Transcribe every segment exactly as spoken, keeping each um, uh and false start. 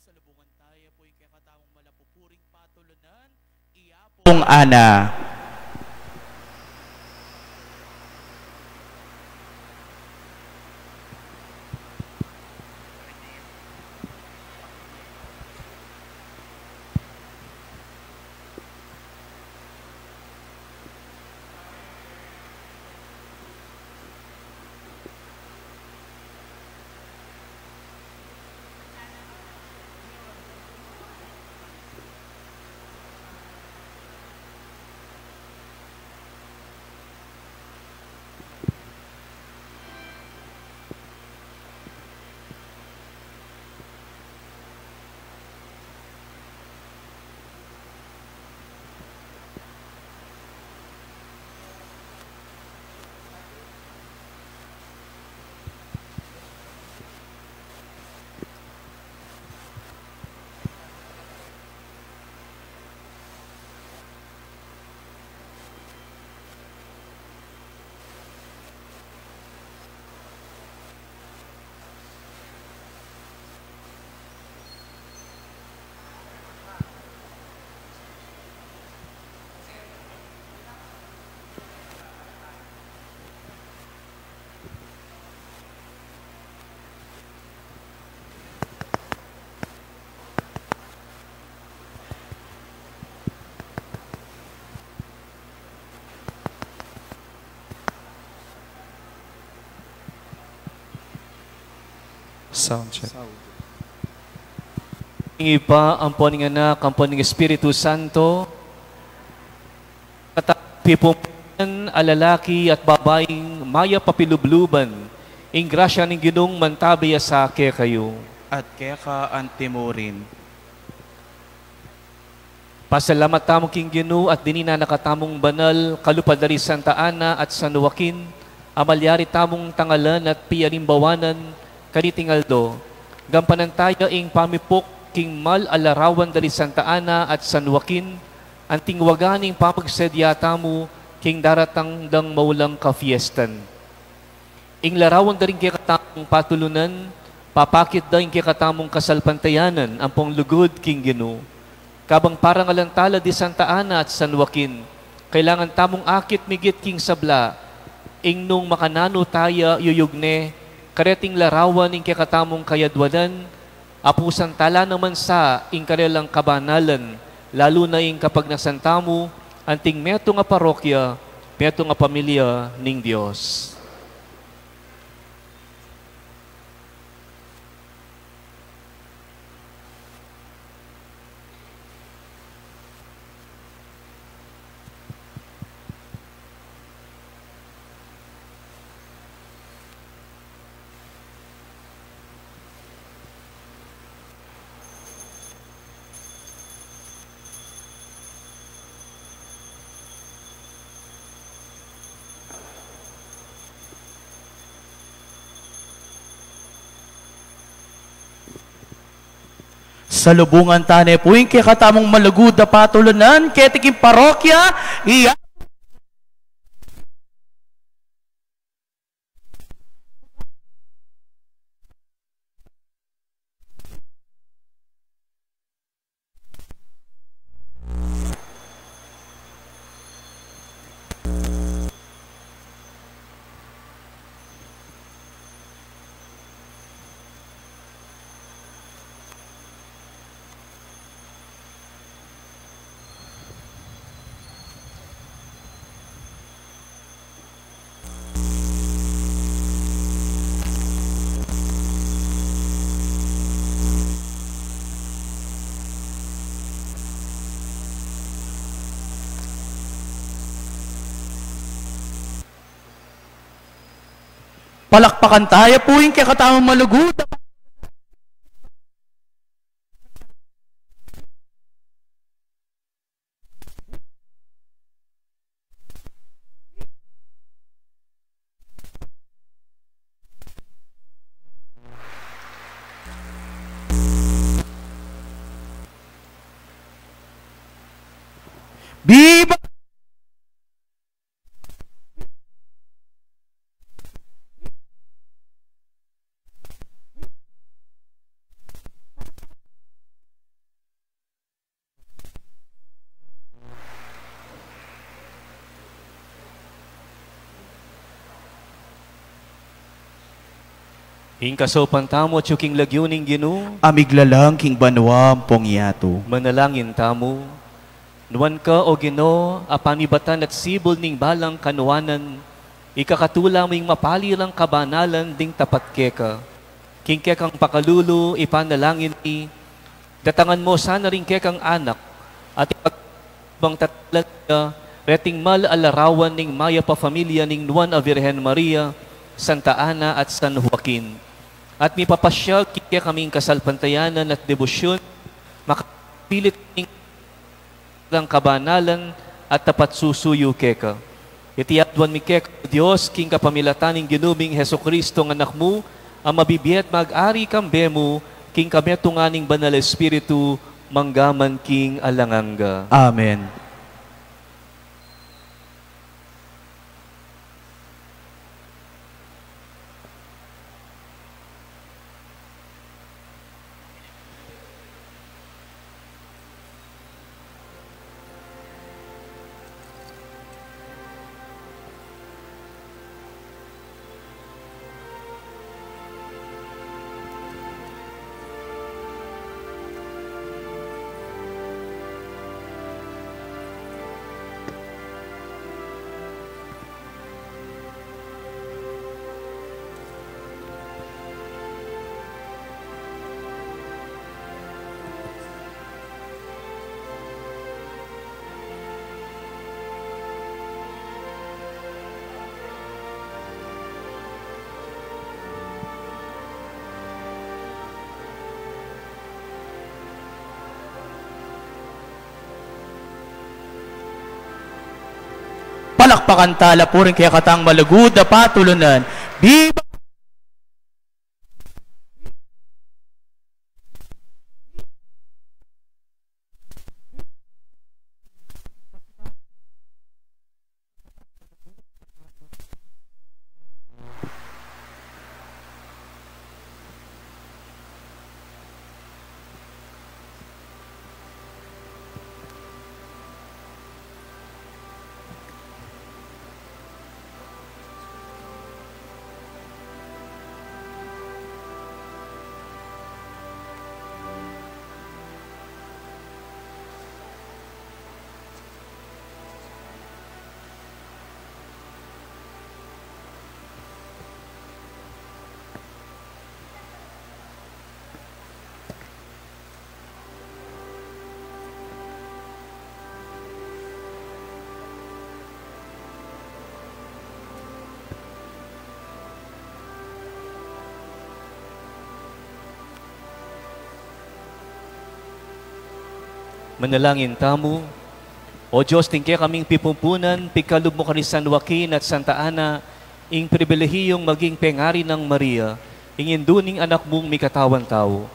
Salubungan taya pu ing kekatamung malapupuring patulunan, iya pung Ana. Sound check. Ing Ibpa, ampon ning Anak, ampon ning Espiritu Santo. Kata pipumpunan a lalaki at babaing mayap a pilubluban, ing grasya ning Ginung mantabi ya sa kekayu. At keka antimurin. Pasalamat tamu king Ginu at dininan na katamung banal, kalupad da ri Santa Ana at San Joaquin, a malyari tamung tangalan at pialimbawanan kaniting aldo. Gampanan taya ing pamipuk king mal a larawan da ri Santa Ana at San Joaquin, anting waga ning pamagsadya tamu king daratang dang maulang kafiestan. Ing larawan da ring kekatamung patulunan, papakit da ing kekatamung kasalpantayanan ampong lugud king Ginu. Kabang parangalan tala di Santa Ana at San Joaquin, kailangan tamung akit migit king sabla, ing nung makananu taya yuyugne kareting larawan ing kekatamung kayadwanan, apusan tala naman sa ing karelang kabanalan, lalu na ing kapagnasan tamu anting metung a parokya, metung a pamilya ning Dios. Salubungan tane pu ing kekatamung malugud a patulunan keti king parokya, iya. Palakpakan taya pu ing kekatamung malugud. Biba! Ing kasaupan tamu atyu king lagyu ning Ginu. Amiglalang king banua ampong yatu. Manalangin tamu. Nuan ka, O Ginu, a panibatan at sibul ning balang kanuanan, ikakatula mu ing mapali lang kabanalan ding tapat keka. King kekang pakalulu, ipanalangin mi, datangan mu sana ring kekang anak, at ipag- bang tatala ya reting mal a larawan ning mayap a pamilya ning Nuan a Virgen Maria, Santa Ana at San Joaquin. At mipapasyag king kekaming kasalpantayanan at debosyun, makapilit ning lang kabanalan at tapat susuyu keka. Iti aduan mi keka, Dios, king kapamilatan ning Ginu ming Jesucristo a Anak mu, a mabibie at mag-ari kambe mu, king kametungan ning Banal Espiritu, mangga man king alang angga. Amen. Palakpakan tala pu ring kekatang malugud a patulunan. Viva! Manalangin tamu. O Dios, ning kekaming pipumpunan, pikalub mu kari San Joaquin at Santa Ana ing pribilehiyung maging pengari nang Maria, ing indu ning Anak mung mikatawan tau.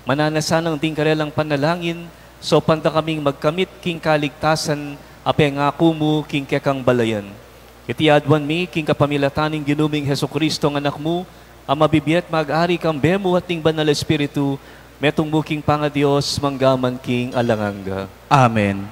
Mananu na sanang ding karelang panalangin, saupan da kaming magkamit king kaligtasan a pengaku mu king kekang balayan. Iti aduan mi king kapamilatan ning Ginu ming Jesucristo a Anak mu, a mabibie at mag-ari kambe mu at ning Banal Espiritu, metung mu king pangaDios, mangga man king alang angga. Amen.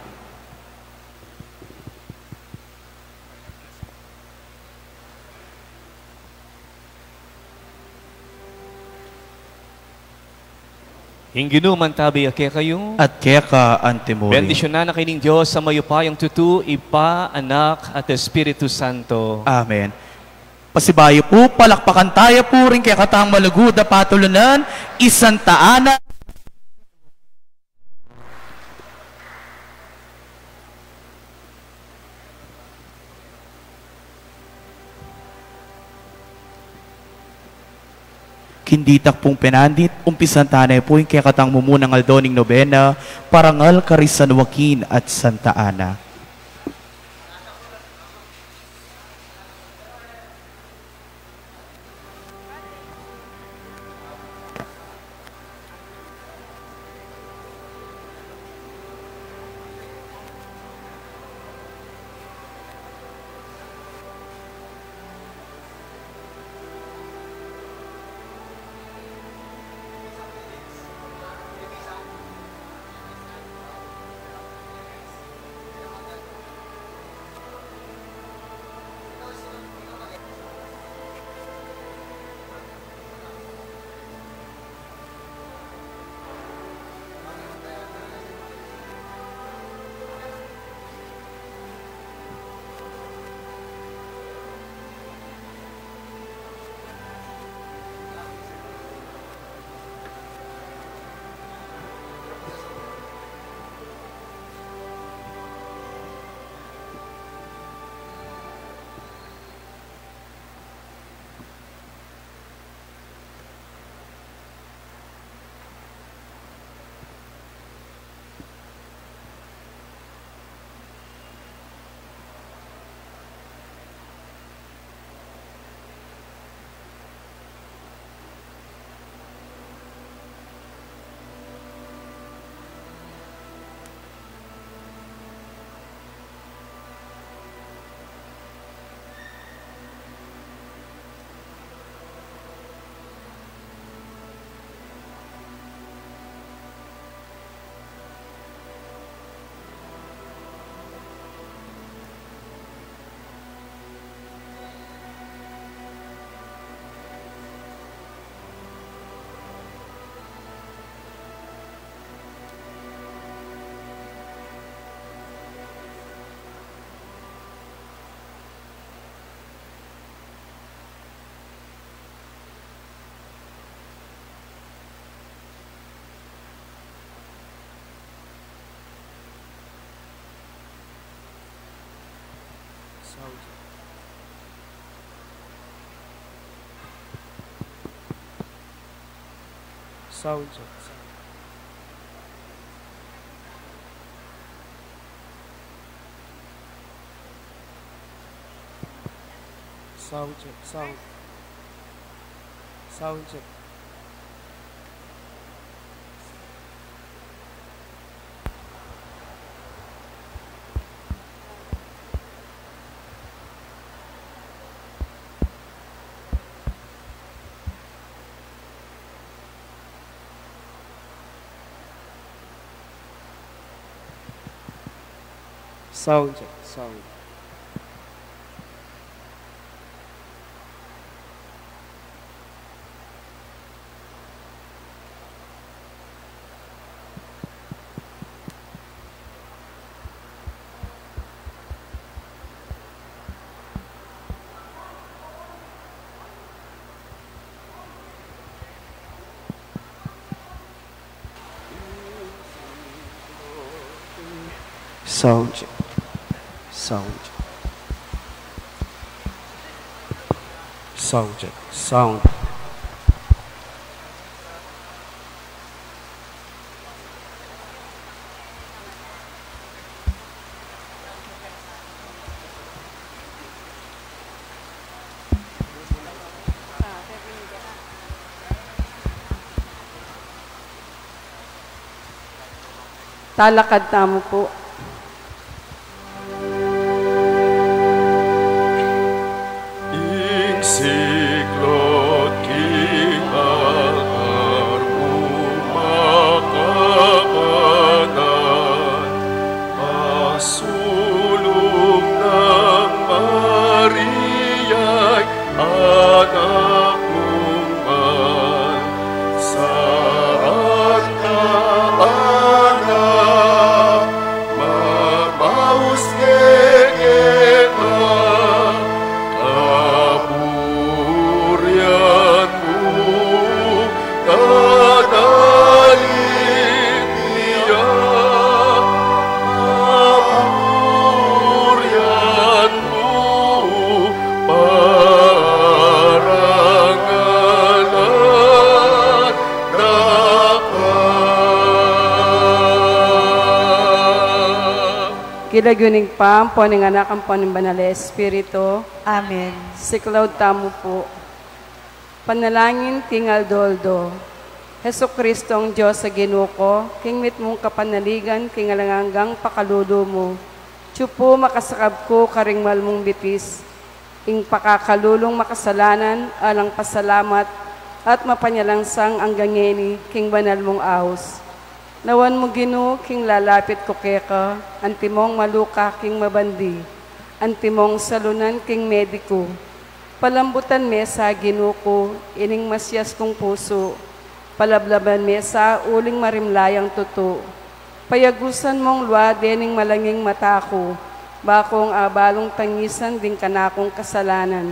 Ing Ginu mantabi ya kekayu. At keka antimurin. Bendisyunan na kayu ning Dios a mayupayang tutu, Ibpa, Anak, at Espiritu Santo. Amen. Pasibayu pu, palakpakan taya pu ring kekatang malugud a patulunan, i Santa Ana. King ditak pung penandit, umpisan tana pu ing kekatang mumunang aldo ning nobena, parangal kari San Joaquin at Santa Ana. Sound check. Sound check, sound. Sound check. Sound check, sound. Sound check. Sound check. Sound check. Sound. Talakad tamu pu. Ing sikla't king altar mu makabanal, masulung nang Maria'y anak mung mal. Saan ka anak, mapaus kekeka, kapurian mu, kadalian ya, kapurian mu, parangalan da ka. King lagyu ning Ibpa, ampo ning Anak, ampo ning Banal a Espiritu. Amen. Siklaud tamu pu. Panalangin king aldo-aldo. Jesucristong Dios a Ginu ku, king mitmung kapanaligan, king alang anggang pakalulu mu, atyu pu makasakab ku karing mal mung bitis, ing pakakalulung makasalanan, alang pasalamat, at mapanyalansang anggang ngeni king banal mung aus. Lawan mu, Ginu, king lalapit ku keka, antimong maluka king mabandi, antimong salunan king mediku. Palambutan me sa, Ginu ku, ining masias kung pusu. Palablaban me sa uling marimla yang tutu. Payagusan mung lua dening malanging mata ku, ba kung abalung tangisan ding kanakung kasalanan.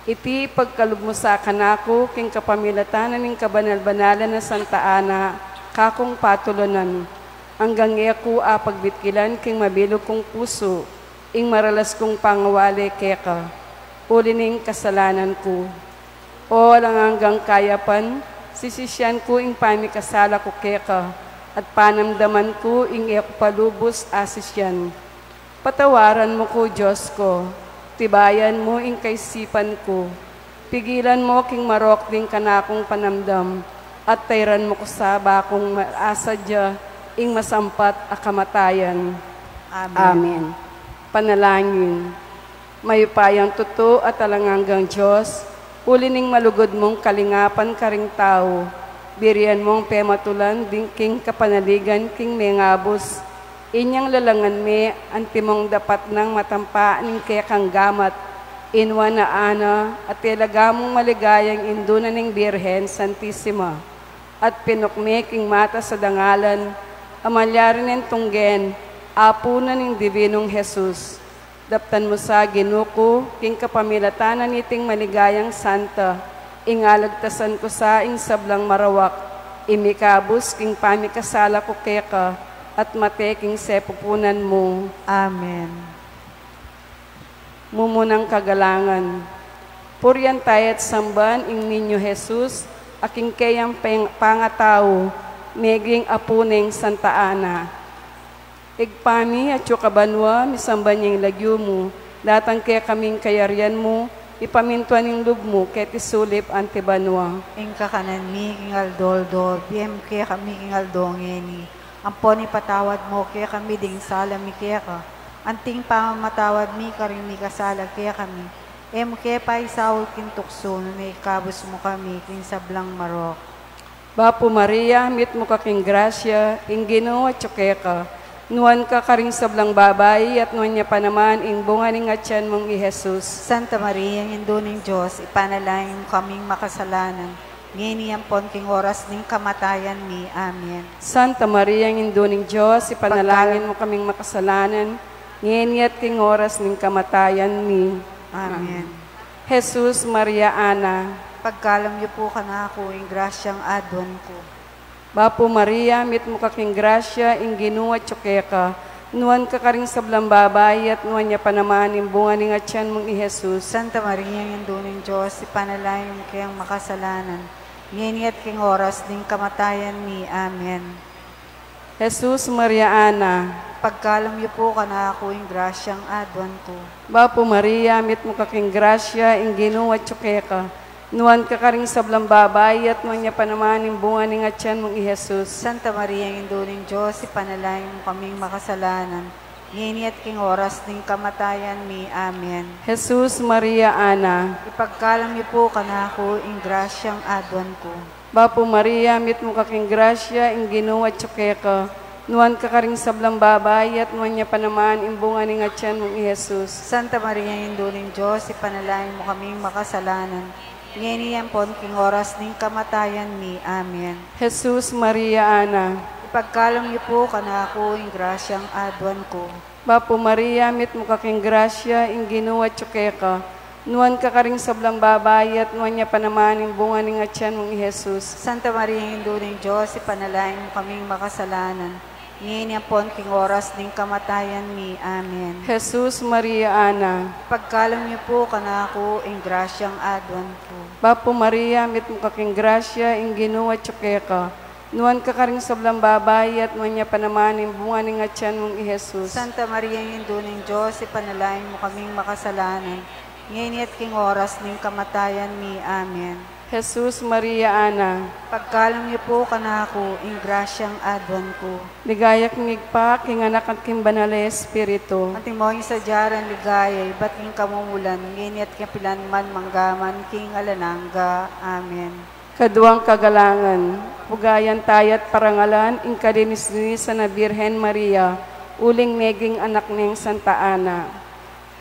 Iti pagkalub mu sa kanaku king kapamilatan na ning kabanal-banalan a Santa Ana, kakung patulunan. Anggang e ku apagmitkilan king mabilug kung pusu ing maralas kung pangawali keka, uli ning kasalanan ku. O alang anggang kayapan, sisisian ku ing pamikasala ku keka, at panamdaman ku ing e ku pa lubus asisian. Patawaran mu ku, Dios ku, tibayan mu ing kaisipan ku, pigilan mu king marok ding kanakung panamdam, at tairan mu ku sa ba kung ma-, asadya ing masampat a kamatayan. Amen. Amen. Panalangin. Mayupayang tutu at alang anggang Dios, uli ning malugud mung kalingapan karing tau, birian mung pematulan ding king kapanaligan king mengabus, inyang lalangan me antimong dapat nang matampa ning kekang gamat, inuan a Ana, at talaga mung maligayang indu na ning Birhen Santisima, at pinukme king matas a dangalan, a malyari neng tunggen, apu na ning Divinung Jesus. Daptan mu sa, Ginu ku, king kapamilatan na niting maligayang santa, ing alagtasan ku sa ing sablang marawak, ing mikabus king pamikasala ku keka, at mate king sepupunan mu. Amen. Mumunang kagalangan. Purian taya't samban ing Niño Jesus, a king keyang peng-, pangatau, meging apu neng Santa Ana. Ibpa mi, atsu ka banua, misamban ya ing lagyu mu, datang kekami ing kayarian mu, mipamintuan ing lub mu, keti sulip anti banua. Ing kakanan mi king aldo-aldo, ibie mu kekami king aldo ngeni. Ampon ipatawad mu kekami ding sala mi keka, anti ing pamamatawad mi karing mikasala kekami. E mu ke paisaul king tuksu, nune ikabus mu kami king sablang marok. Bapu Maria, mitmu ka king grasya, ing Ginu atyu keka. Nuan ka karing sablang babai, at nuan ya pa naman ing bunga ning atyan mung i Jesus. Santa Maria, Indu ning Dios, ipanalangin mu kaming makasalanan, ngeni ampon king oras ning kamatayan mi. Amen. Santa Maria, Indu ning Dios, ipanalangin mu kaming makasalanan, ngeni at king oras ning kamatayan mi. Amen. Jesus, Maria, Ana. Pagkalam yu pu kanaku ing grasyang aduan ku. Bapu Maria, mitmu ka king grasya, ing Ginu atyu keka. Nuan ka karing sablang babai, at nuan ya pa naman ing bunga ning atyan mung i Jesus. Santa Maria, Indu ning Dios, ipanalangin mu keng makasalanan, ngeni at king oras ning kamatayan mi. Amen. Jesus, Maria, Ana. Pagkalam yu pu kanaku ing grasyang aduan ku. Bapu Maria, mitmu ka king grasya, ing Ginu atyu keka. Nuan ka karing sablang babai, at nuan ya pa naman ing bunga ning atyan mung i Jesus. Santa Maria, Indu ning Dios, ipanalangin mu kaming makasalanan, ngeni at king oras ning kamatayan mi. Amen. Jesus, Maria, Ana. Ipagkalam yu pu kanaku ing grasyang aduan ku. Bapu Maria, mitmu ka king grasya, ing Ginu atyu keka. Nuan ka karing sablang babai, at nuan ya pa naman ing bunga ning atyan mung i Jesus. Santa Maria, Indu ning Dios, ipanalangin mu kaming makasalanan, ngeni ampon king oras ning kamatayan mi. Amen. Jesus, Maria, Ana. Ipagkalam yu pu kanaku ing grasyang aduan ku. Bapu Maria, mitmu ka king grasya, ing Ginu atyu keka. Nuan ka karing sablang babai, at nuan ya pa naman ing bunga ning atyan mung i Jesus. Santa Maria, Indu ning Dios, ipanalangin mu kaming makasalanan, ngeni ampon king oras ning kamatayan mi. Amen. Jesus, Maria, Ana. Ipagkalam yu pu kanaku ing grasyang aduan ku. Bapu Maria, mitmu ka king grasya, ing Ginu atyu keka. Nuan ka karing sablang babai, at nuan ya pa naman ing bunga ning atyan mung i Jesus. Santa Maria, Indu ning Dios, ipanalangin mu kaming makasalanan, ngeni at king oras ning kamatayan mi. Amen. Jesus, Maria, Ana. Pagkalam yu pu kanaku ing grasyang aduan ku. Ligaya king Ibpa, king Anak, at king Banal a Espiritu. Antimo ing sadya rang ligaya, ibat king kamumulan, ngeni at kapilan man, mangga man king alang angga. Amen. Kaduang kagalangan, pugayan taya't parangalan ing kalinis-linisan a Birhen Maria, uling meging anak neng Santa Ana.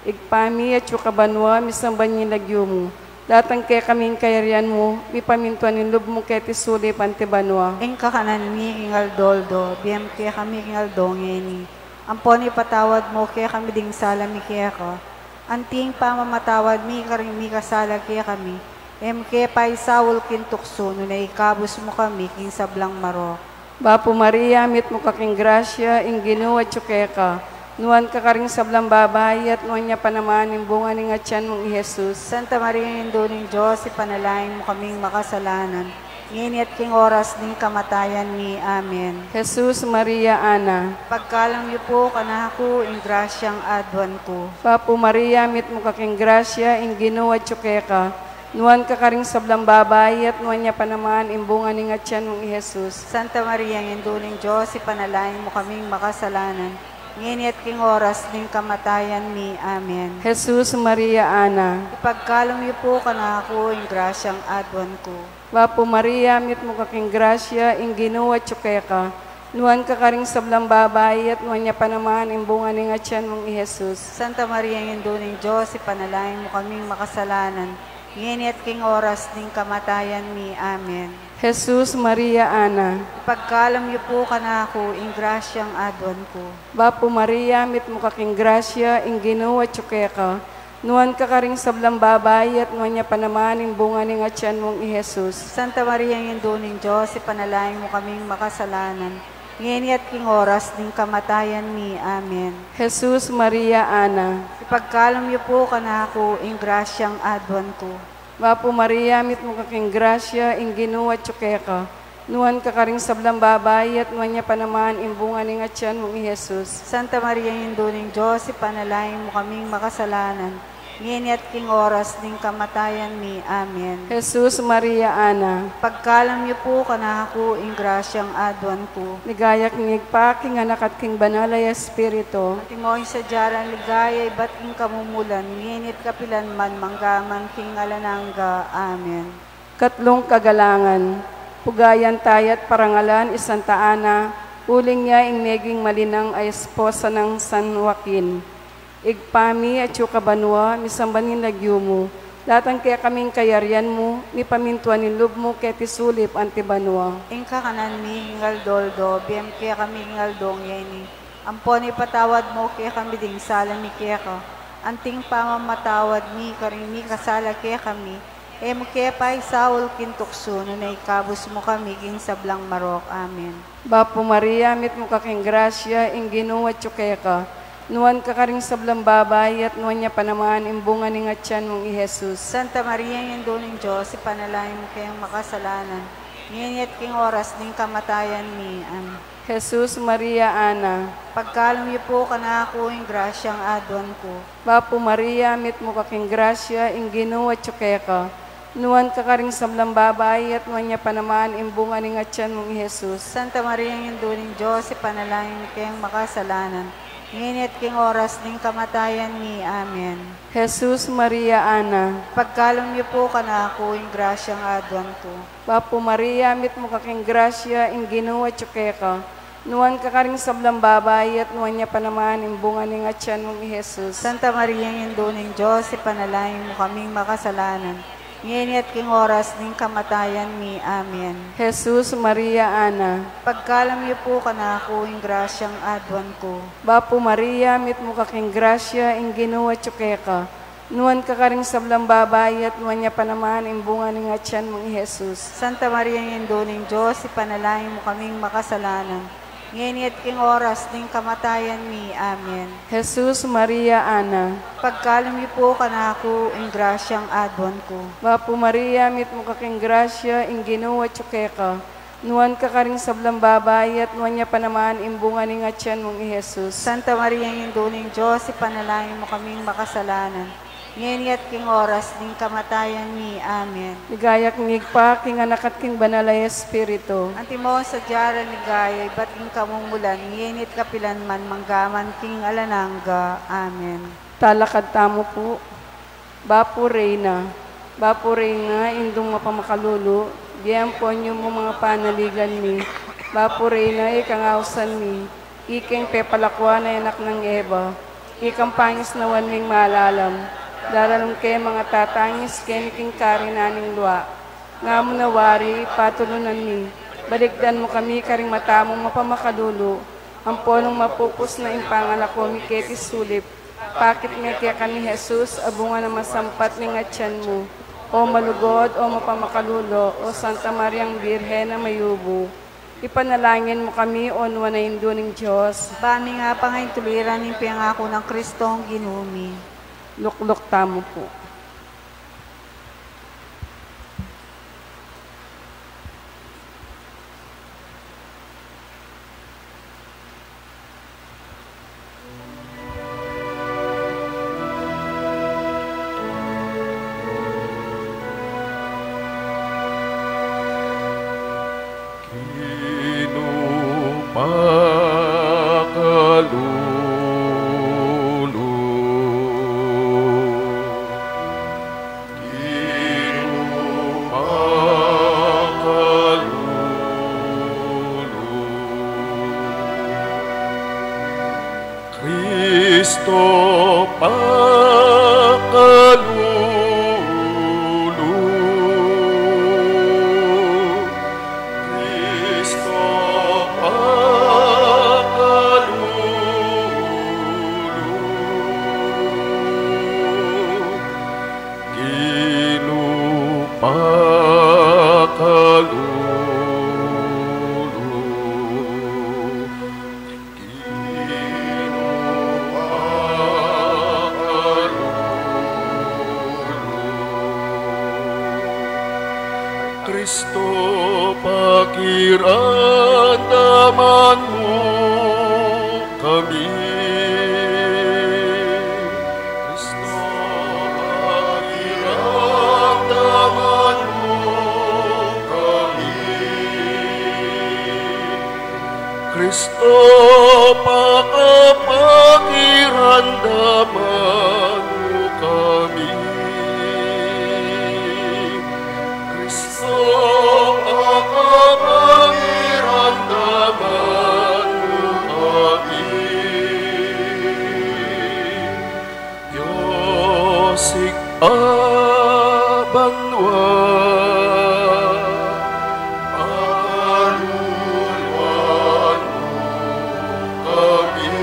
Ibpa mi, atyu ka banua, misamban ya ing lagyu mu. Datang kekami ing kayarian mu, mipamintuan ing lub mu keti sulip anti banua. Ing kakanan mi king aldo-aldo, ibie mu kekami king aldo ngeni. Ampon ipatawad mu kekami ding sala mi keka, anti ing pamamatawad mi karing mikasala kekami. E mu ke paisaul king tuksu, nune ikabus mu kami king sablang marok. Bapu Maria, mitmu ka king grasya, ing Ginu atyu keka. Nuan ka karing sablang babai, at nuan ya pa naman ing bunga ning atyan mung i Jesus. Santa Maria, Indu ning Dios, ipanalangin mu kaming makasalanan, ngeni at king oras ning kamatayan mi. Amen. Jesus, Maria, Ana. Pagkalam yu pu kanaku ing grasyang aduan ku. Bapu Maria, mitmu ka king grasya, ing Ginu atyu keka. Nuan ka karing sablang babai, at nuan ya pa naman ing bunga ning atyan mung i Jesus. Santa Maria, Indu ning Dios, ipanalangin mu kaming makasalanan, ngeni at king oras ning kamatayan mi. Amen. Jesus, Maria, Ana. Ipagkalam yu pu kanaku ing grasyang aduan ku. Bapu Maria, mitmu ka king grasya, ing Ginu atyu keka. Nuan ka karing sablang babai, at nuan ya pa naman ing bunga ning atyan mung i Jesus. Santa Maria, Indu ning Dios, ipanalangin mu kaming makasalanan, ngeni at king oras ning kamatayan mi. Amen. Jesus, Maria, Ana. Ipagkalam yu pu kanaku ing grasyang aduan ku. Bapu Maria, mitmu ka king grasya, ing Ginu atyu keka. Nuan ka karing sablang babai, at nuan ya pa naman ing bunga ning atyan mung i Jesus. Santa Maria, Indu ning Dios, ipanalangin mu kaming makasalanan, ngeni at king oras ning kamatayan mi. Amen. Jesus, Maria, Ana. Ipagkalum yu pu kanaku ing grasyang aduan ku. Bapu Maria, mitmu ka king grasya, ing Ginu atyu keka. Nuan ka karing sablang babai, at nuan ya pa naman ing bunga ning atyan mung i Jesus. Santa Maria, Indu ning Dios, ipanalangin mu kaming makasalanan, ngeni at king oras ning kamatayan mi. Amen. Jesus, Maria, Ana. Pagkalum yu pu kanaku ing grasyang aduan ku. Ligaya king Ibpa, king Anak, at king Banal a Espiritu. Antimo ing sadya rang ligaya ibat king kamumulan, ngeni at kapilan man, mangga man king alang angga. Amen. Katlung kagalangan. Pugayan taya at parangalan i Santa Ana, uling ya ing meging malinang a esposa nang San Joaquin. Ibpa mi, atyu ka banua, misamban ing lagyu mu, datang kekami ing kayarian mu, mipamintuan ing lub mu keti sulip anti banua. Ing kakanan mi king aldo-aldo, ibie mu kekami king aldo ngeni. Ampon ipatawad mu kekami ding sala mi keka, anti ing pamamatawad mi karing mikasala kekami, e mu ke paisaul king tuksu, nune ikabus mu kami king sablang marok. Amen. Bapu Maria, mitmu ka king grasya, ing Ginu atyu keka. Nuan ka karing sablang babai, at nuan ya pa naman ing bunga ning atyan mung i Jesus. Santa Maria, Indu ning Dios, ipanalangin mu kaming makasalanan, ngeni at king oras ning kamatayan mi. Amen. Jesus, Maria, Ana. Pagkalum yu pu kanaku ing grasyang aduan ku. Bapu Maria, mitmu ka king grasya, ing Ginu atyu keka. Nuan ka karing sablang babai, at nuan ya pa naman ing bunga ning atyan mung i Jesus. Santa Maria, Indu ning Dios, ipanalangin mu kaming makasalanan, ngeni at king oras ning kamatayan mi. Amen. Jesus, Maria, Ana. Pagkalum yu pu kanaku ing grasyang aduan ku. Bapu Maria, mitmu ka king grasya, ing Ginu atyu keka. Nuan ka karing sablang babai, at nuan ya pa naman ing bunga ning atyan mung i Jesus. Santa Maria, Indu ning Dios, ipanalangin mu kaming makasalanan, ngeni at king oras ning kamatayan mi. Amen. Jesus, Maria, Ana. Pagkalum yu pu kanaku ing grasyang aduan ku. Bapu Maria, mitmu ka king grasya, ing Ginu atyu keka. Nuan ka karing sablang babai, at nuan ya pa naman ing bunga ning atyan mung i Jesus. Santa Maria, Indu ning Dios, ipanalangin mu kaming makasalanan, ngeni at king oras ning kamatayan mi. Amen. Jesus, Maria, Ana. Pagkalum yu pu kanaku ing grasyang aduan ku. Bapu Maria, mitmu ka king grasya, ing Ginu atyu keka. Nuan ka karing sablang babai, at nuan ya pa naman ing bunga ning atyan mung i Jesus. Santa Maria, Indu ning Dios, ipanalangin mu kaming makasalanan, ngeni at king oras ning kamatayan mi. Amen. Ligaya king Ibpa, king Anak, at king Banal a Espiritu. Antimo ing sadya rang ligaya ibat king kamumulan, ngeni at kapilan man, mangga man king alang angga. Amen. Talakad tamu pu. Bapu Reyna, Bapu Reyna, Indung mapamakalulu, bie ampon yumu ing panaligan mi. Bapu Reyna, ikang ausan mi, ikeng pepalakuan a anak nang Eva, ikang pangisnawan ming malalam, daralan ke ing matatangis keni king karinan ning lua. Nga mu na wari, patulunan mi, balikdan mu kami karing mata mung mapamakalulu, ampon nung mapupus na ing pangalako mi keti sulip, pakit me kekami i Jesus, a bunga nang masampat ning atyan mu. O malugud, o mapamakalulu, o Santa Mariang Birhen a mayumu, ipanalangin mu kami, o nuan a Indu ning Dios. Ban mi nga pangaintuliran ing pengaku nang Kristong Ginu mi. Lukluk tamu pu. Ginu pakalulu. Ginu pakalulu. Kristo pakalulu. Kristo pakalulu. Ginu pakalulu. Kristo, pakiramdaman mu kami. Kristo, pakiramdaman mu kami. Kristo, pakiramdaman mu kami. Kristo, pakiramdaman mu kami. Dios Ibpa banua, pakaluluan mu kami.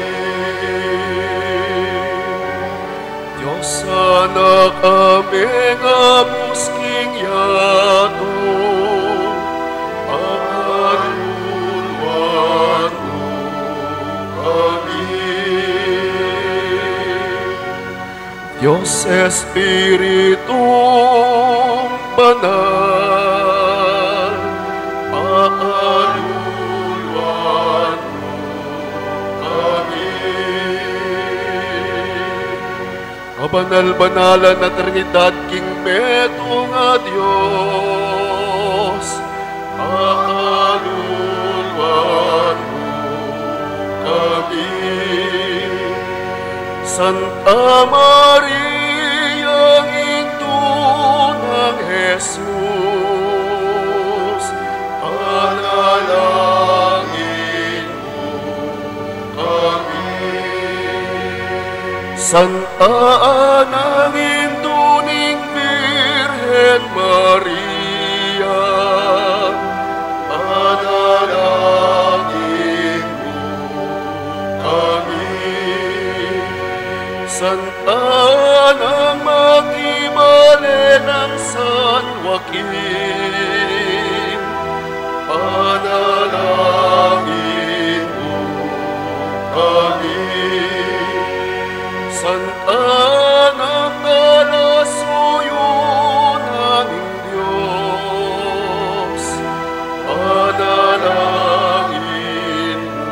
Dios Anak a mengabus king yatu, pakaluluan mu kami. Dios Espiritu Banal, pakaluluan mu kami. Kabanal-banalan a Trinidad king metung a Dios, pakaluluan mu kami. Santa Maria, Indu nang Jesus, panalangin mu kami. Santa Anang Indu ning Birhen Maria, panalangin mu kami. Santa Anang Magibale nang San Joaquin, panalangin mu kami. Santa Anang Kalasuyu nang Dios, panalangin mu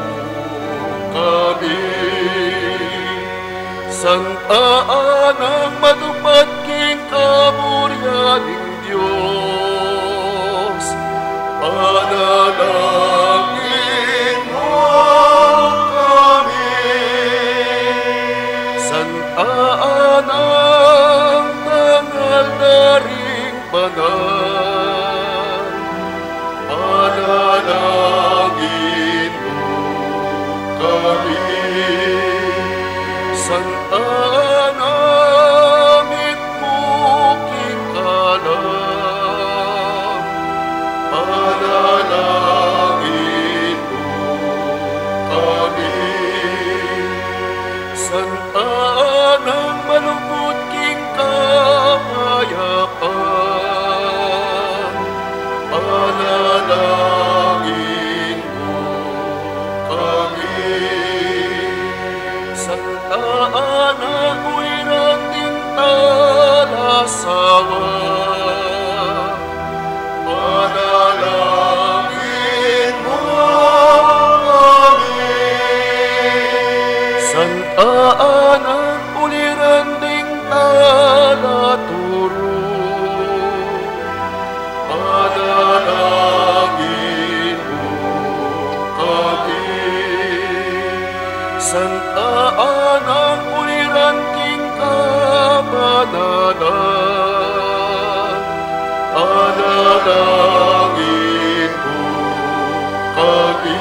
kami. Santa Anang matupad king kaburian ning Dios, panalangin mu kami. Santa Anang tangal da ring banal, panalangin mu kami. Santa Anang mitmu king kalam, panalangin mu kami. Santa Anang malugud king kapayapan, panalangin mu kami. Santa Anang uliran ding talasawa, panalangin mu kami. Santa Anang uliran ding talaturu, panalangin mu kami. Santa Anang uliran king kabanalan, panalangin mu kami.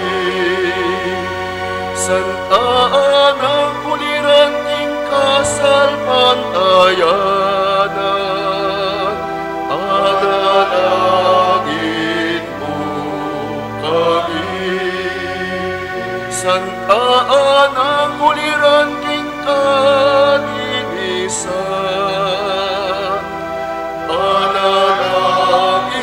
Santa Anang uliran king kasalpantayanan, panalangin mu kami. Santa Anang uliran king kalinisan, panalangin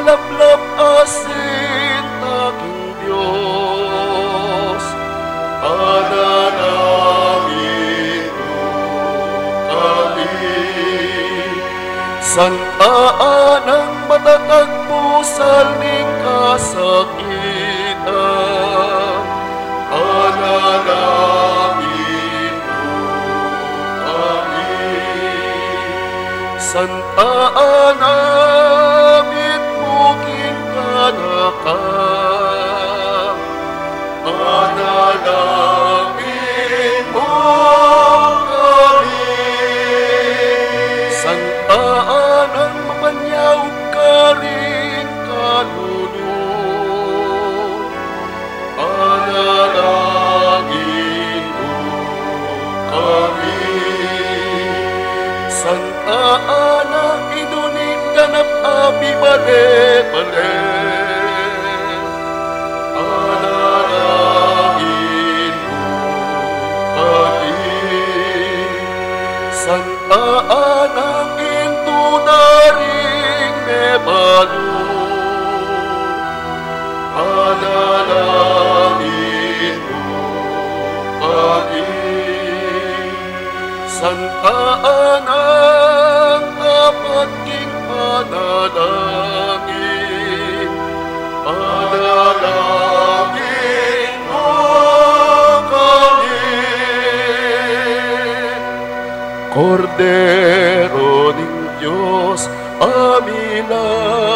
Lablab a sinta king Dios, panalangin mu kami. Santa Anang matatag pusal ning kasakitan, panalangin mu kami. Santa Ana, mitmu king ganaka, panalangin mu kami. Santa Anang mapanyaub karing kalulu, panalangin mu kami. Santa Ana, Indu ning ganap a pibale-bale, panalangin mu kami. Santa Ana, Indu da ring mebalu, panalangin mu kami. Santa Anang apat king panalangin, panalangin mu kami. Kordero ning Dios, a milalako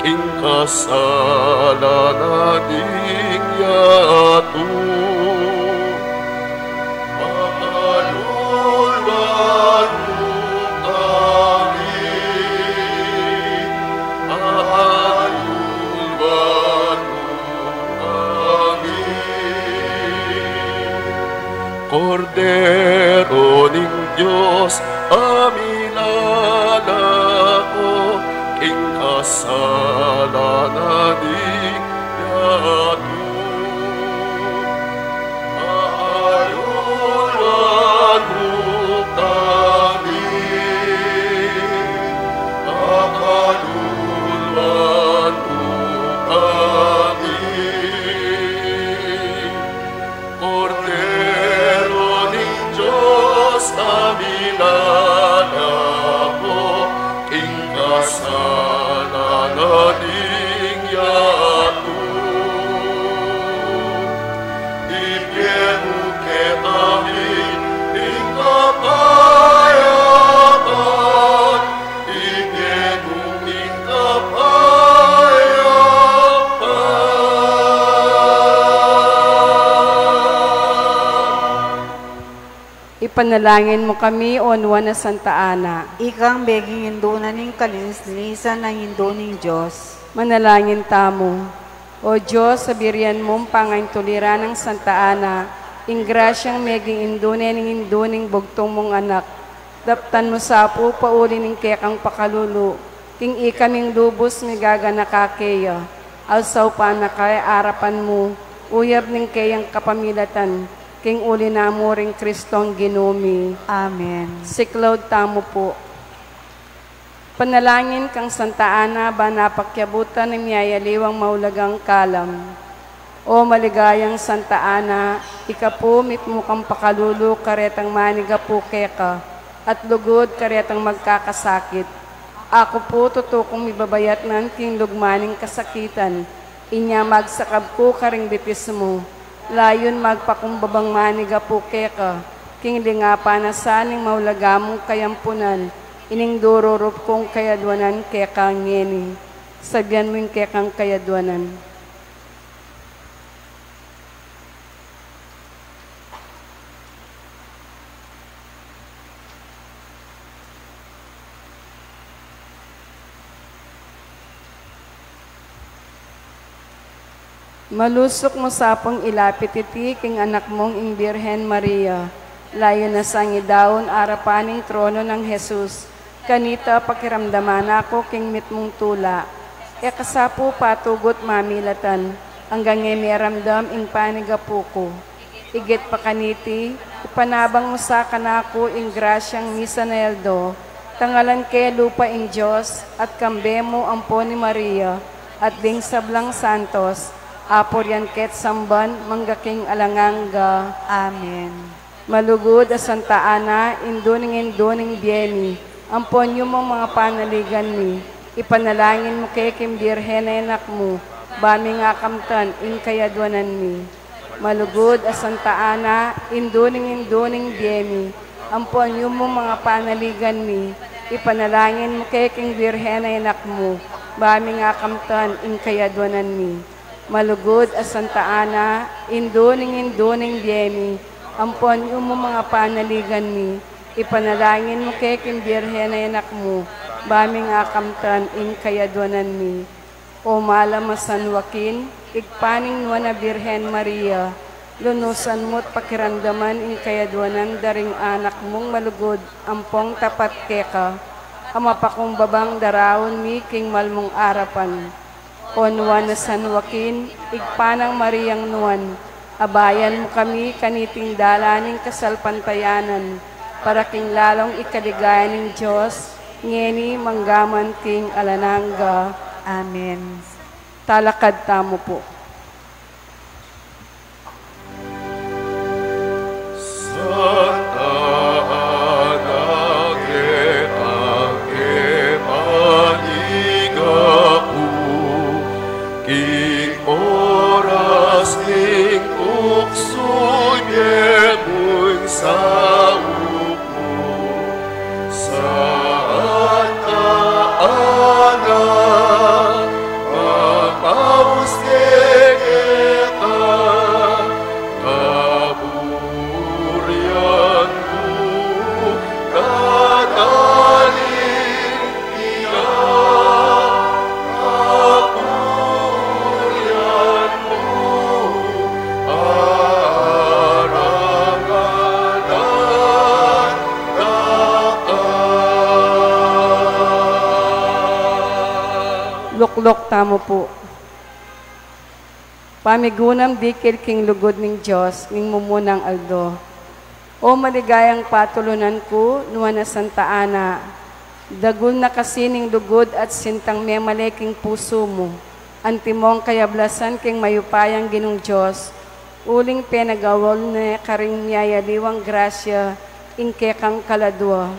king kasalanan ning yatu, pakaluluan mu kami, pakaluluan mu kami. Kordero ning Dios, a milalako king kasalanan ning yatu, pakaluluan mu kami, pakaluluan mu kami. Kordero ning Dios, a milalako king kasalanan ning yatu, ibie mu kekami ing kapayapan, ibie mu ing kapayapan. Ipanalangin mu kami, O nuan a Santa Ana. Ikang meging indu na ning kalinis-linisan a Indu ning Dios. Manalangin tamu. O Dios, abirian mung pangaintuliran nang Santa Ana, ing grasyang meging indu ne ning Indu ning bugtung mung Anak. Daptan mu sa pu pauli ning kekang pakalulu, king ikaming lubus migaganaka keya, alsaupan na ka arapan mu, uyab ning keyang kapamilatan, king uli na mu ring Kristong Ginu mi. Amen. Siklaud tamu pu. Panalangin kang Santa Ana, ban apakiabutan ing miyayaliwang maulagang kalam. O maligayang Santa Ana, ika pu mitmu kang pakalulu karetang manigapu keka, at lugud karetang magkakasakit. Aku pu tutu kung mibabayatnan king lugma ning kasakitan, inya magsakab ku karing bitis mu, layun magpakumbabang manigapu keka, king lingapan na sa ning maulaga mung kayampunan, ining dururup kung kayadwanan keka ngeni. Sabian mu ing kekang kayadwanan. Malusuk mu sa pung ilapit iti king anak mung ing Birhen Maria, layun na sang idaun arapan ning trono nang Jesus. Kanita pakiramdaman na ku king mitmung tula. E ka sa pu patugut mamilatan, anggang e meramdam ing panigapu ku. Igit pa kaniti, ipanabang mu sa kanaku ing grasyang misan a aldo, Tangalan ke lupa ing Dios, at kambe mu ampon i Maria, at ding sablang santos, apurian ke't samban, mangga king alang angga. Amen. Malugud a Santa Ana, indu ning indu ning bie mi, ampon yumu ing panaligan mi, ipanalangin mu ke king Birhen a Anak mu, ba ming akamtan ing kayadwanan mi. Malugud a Santa Ana, indu ning indu ning bie mi, ampon yumu ing panaligan mi, ipanalangin mu ke king Birhen a Anak mu, ba ming akamtan ing kayadwanan mi. Malugud a Santa Ana, indu ning indu ning bie mi, ampon yumu ing panaligan mi, ipanalangin mu ke king Birhen a Anak mu, ba ming akamtan ing kayadwanan mi. O malam a San Joaquin, ibpa ning Nuan a Birhen Maria, lunusan mu't pakiramdaman ing kayadwanan da ring anak mung malugud ampong tapat keka, a mapakumbabang daraun mi king mal mung arapan. O Nuan a San Joaquin, ibpa nang Mariang Nuan, abayan mu kami kaniting dalan ning kasalpantayanan, para king lalung ikaligaya ning Dios, ngeni manggaman king alang angga. Amen. Talakad tamu pu. Santa Ana, keka ke manigapu, king oras ning tuksu ye mung saup mu. Santa Ana, mapaus ke keka, kaburian mu, kanaling iya, kaburian mu, arangalan da ka. Lukluk tamu pu. Pamigunam dikil king lugud ning Dios ning mumunang aldo. O maligayang patulunan ku, Nuan a Santa Ana, dagul na kasi ning lugud at sintang memale king pusu mu, antimong kayablasan king mayupayang Ginung Dios, uling penagawul ne karing miyayaliwang grasya ing kekang kaladua.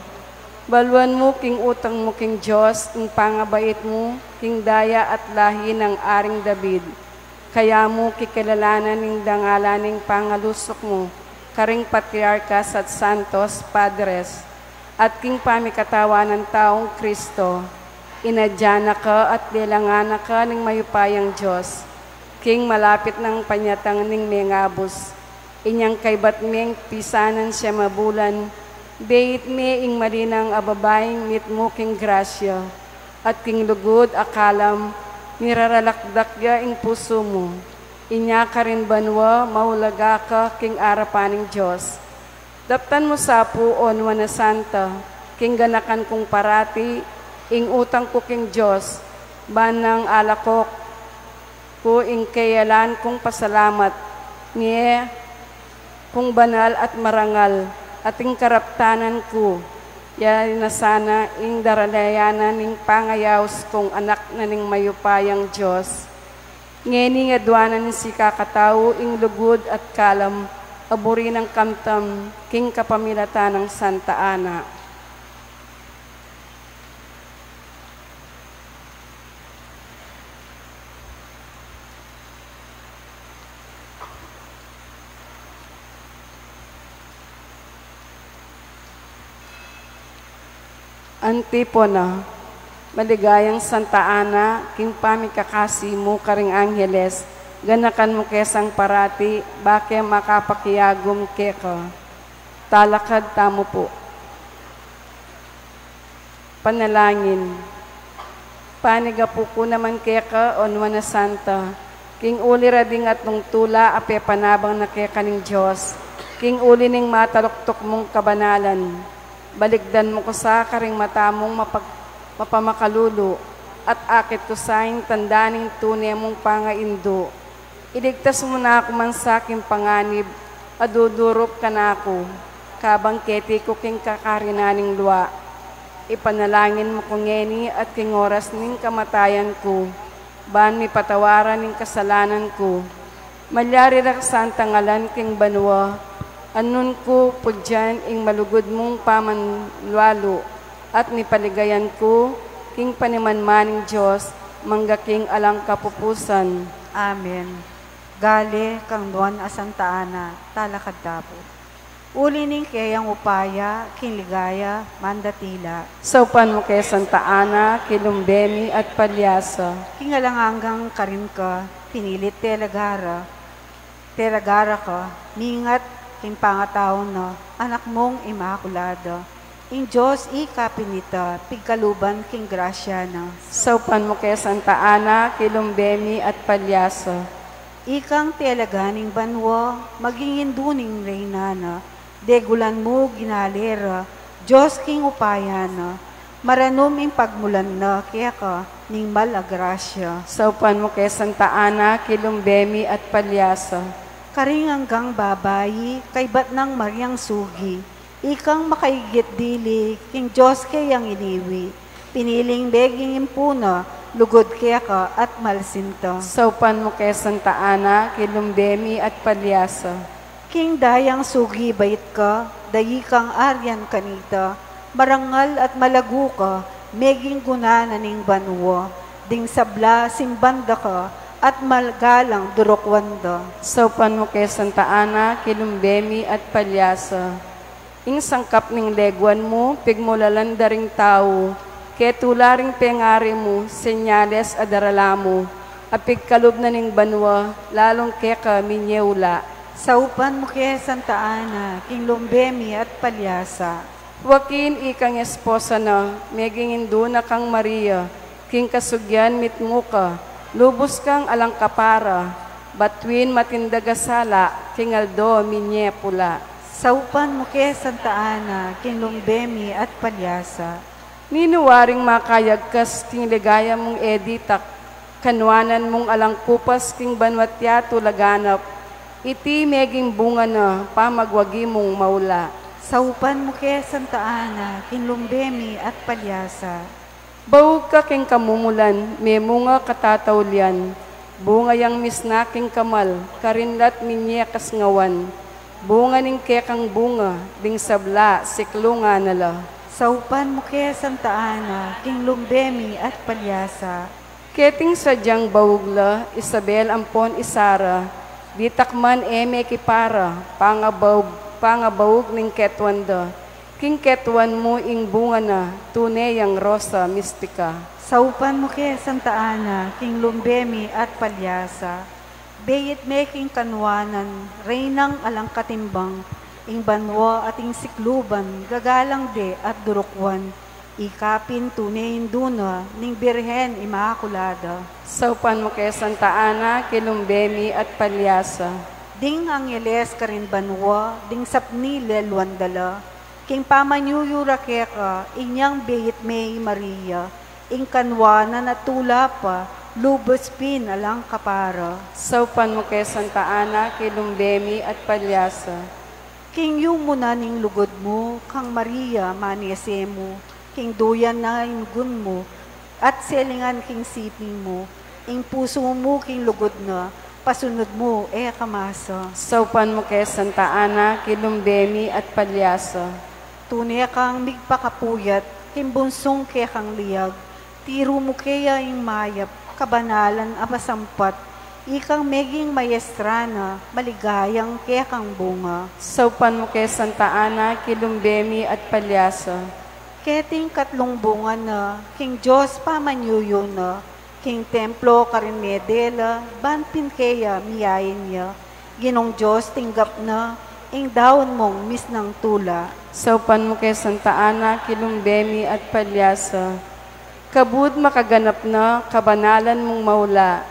Baluan mu king utang mu king Dios ing pangabait mu king daya at lahi nang Aring David. Kaya mu kikilalanan ing dangalan ning pangalusuk mu karing patriarkas at santos padres, at king pamikatawan nang taung Kristo, inadya na ka at lelangan na ka ning mayupayang Dios, king malapit nang panyatang ning mengabus. Inyang kaybat meng pisanan siyam a bulan, beit me ing malinang a babaing mitmu king grasya, at king lugud a kalam, miraralakdak ya ing pusu mu. Inya karin banua, maulaga ka king arapan ning Dios. Daptan mu sa pu, O Nuan a Santa, king ganakan kung parati ing utang ku king Dios, ban nang alako ku ing keyalan kung pasalamat, nie kung banal at marangal, at ing karaptanan ku, ya na sana ing daralayanan ning pangayaus kung anak na ning mayupayang Dios. Ngeni adwanan ning sikakatau ing lugud at kalam a buri nang kamtam king kapamilatan nang Santa Ana. Antipona. Maligayang Santa Ana, king pamikakasi mu karing angheles, ganakan mu ke sang parati, ba ke makapakiagum keka. Talakad tamu pu. Panalangin. Panigapu ku naman keka, O Nuan a Santa, king uli ra ding atlung tula a pepanabang na keka ning Dios, king uli ning mataluktuk mung kabanalan. Balikdan mu ku sa karing mata mung mapag-, mapamakalulu, at akit ku sa ing tanda ning tune mung pangaindu. Iligtas mu na ku man sa king panganib a dudurup kanaku, kabang keti ku king kakarinan ning lua. Ipanalangin mu ku ngeni at king oras ning kamatayan ku, ban mipatawaran ing kasalanan ku. Malyari la ka santang ngalan king banua, anun ku pudyan ing malugud mung pamanlalu, at mipaligayan ku king panimanman ning Dios, mangga king alang kapupusan. Amen. Gali kang Nuan a Santa Ana, talakad tamu. Uli ning keyang upaya king ligaya, mandatila. Saupan mu ke Santa Ana, kilumbe mi at palyasa. King alang anggang karin ka, pinilit talaga ra, talaga ra ka, mingat king pangatau na, anak mung Imakulada. Ing Dios ikapin ita, pigkaluban king grasya na. Saupan mu ke Santa Ana, kilumbe mi at palyasa. Ikang talaga ning banua, maging indu ning reyna na, degulan mu ginali ra, Dios king upaya na, maranum ing pagmulan na keka ning mal a grasya. Saupan mu ke Santa Ana, kilumbe mi at palyasa. Karing anggang babai, kaybat nang Mariang sugi, ikang makaigit dili, king Dios keyang iniwi, piniling meging impuna, lugud keka at malsinta. Saupan mu ke Santa Ana, kilumbe mi at palyasa. King dayang sugi bait ka, dayi kang arian kanita, marangal at malagu ka, meging guna na ning banua, ding sabla simban da ka, at magalang durukwan da. Saupan mu ke Santa Ana, kilumbe mi at palyasa. Ing sangkap ning leguan mu, pigmulalan da ring tau, ketula ring pengari mu, senyales a darala mu, a pigkalub na ning banua, lalung keka minye ula. Saupan mu ke Santa Ana, king lumbe mi at palyasa. Joaquin, ikang esposa na, meging indu na kang Maria, king kasugyan mitmu ka, lubus kang alang kapara, batuin matindag a sala, king aldo minye pula. Saupan mu ke Santa Ana, king lumbe mi at palyasa. Ninu waring makayagkas king ligaya mung e ditak, kanuanan mung alang kupas king banua't yatu laganap, iti meging bunga na pamagwagi mung maula. Saupan mu ke Santa Ana, king lumbe mi at palyasa. Baug ka king kamumulan, memunga katataulian, bunga yang misna king kamal, karin la't minye kasngawan, bunga ning kekang bunga, ding sabla, siklungan na la. Saupan mu ke Santa Ana, king lumbe mi at palyasa. Keting sadyang baug la, Isabel ampon i Sara, ditak man e mekipara, pangabaug, pangabaug ning ketuan da, king ketuan mu ing bunga na, tune yang rosa mistika. Saupan mu ke Santa Ana, king lumbe mi at palyasa. Beit me king kanuanan, reynang alang katimbang, ing banua at ing sikluban, gagalang de at durukwan, ikapin tune indu na, ning Birhen Imakulada. Saupan mu ke Santa Ana, kilumbe mi at palyasa. Ding angeles karin banua, ding sapni leluan da la, king pamanyuyu ra keka, inyang beit me i Maria, ing kanuanan a tula pa, lubus pin alang kapara. Saupan mu ke Santa Ana, kilumbe mi at palyasa. King yumu na ning lugud mu, kang Maria manese mu, king duyan na ing gun mu, at selingan king siping mu, ing pusu mu king lugud na, pasunud mu e kamasa. Saupan mu ke Santa Ana, kilumbe mi at palyasa. Tune kang migpakapuyat, king bunsung kekang liag, tiru mu keya ing mayap, kabanalan a masampat, ikang meging maestra na, maligayang kekang bunga. Saupan mu ke Santa Ana, kilumbe mi at palyasa. Keting katlung bunga na, king Dios pamanyuyu na, king templo karin mede la, ban pin keya miyain ya, Ginung Dios tinggap na, ing daun mung misnang tula. Saupan mu ke Santa Ana, kilumbe mi at palyasa. Kabud makaganap na, kabanalan mung maula,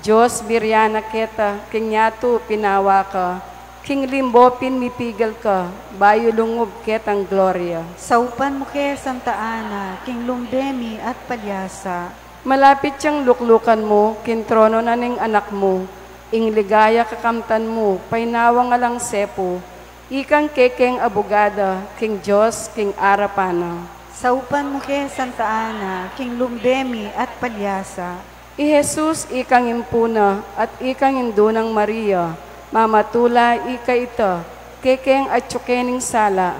Dios birian na keta, king yatu pinawa ka, king limbo pin mipigal ka, bayu lungub ketang gloria. Saupan mu ke Santa Ana, king lumbe mi at palyasa. Malapit yang luklukan mu, king trono na ning anak mu, ing ligaya kakamtan mu, painawa nga lang sepu, ikang kekeng abugada, king Dios, king arapan na. Saupan mu ke Santa Ana, king lumbe mi at palyasa. I Jesus ikang impu na, at ikang indu nang Maria, mamatula ika ita, kekeng atyu ke ning sala,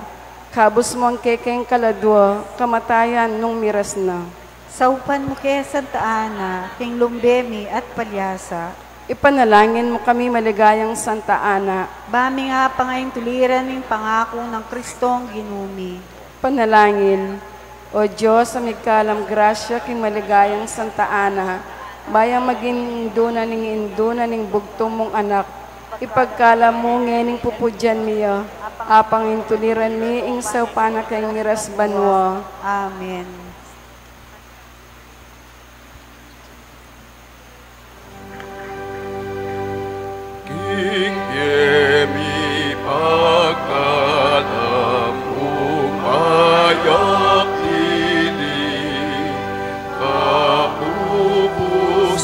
kabus mu ing kekeng kaladua, kamatayan nung miras na. Saupan mu ke Santa Ana, king lumbe mi at palyasa. Ipanalangin mu kami, maligayang Santa Ana. Ba mi nga pangaintuliran ning pangaku nang Kristong Ginu mi. Panalangin. O Dios a migkalam grasya king maligayang Santa Ana, ba yang maging indu na ning indu na ning bugtung mung anak, ipagkalam mu ngening pupudyan mi ya, a pangaintuliran mi ing saupan na keng miras banua. Amen. King pie mi pagkalam mung mayap dili, kapupus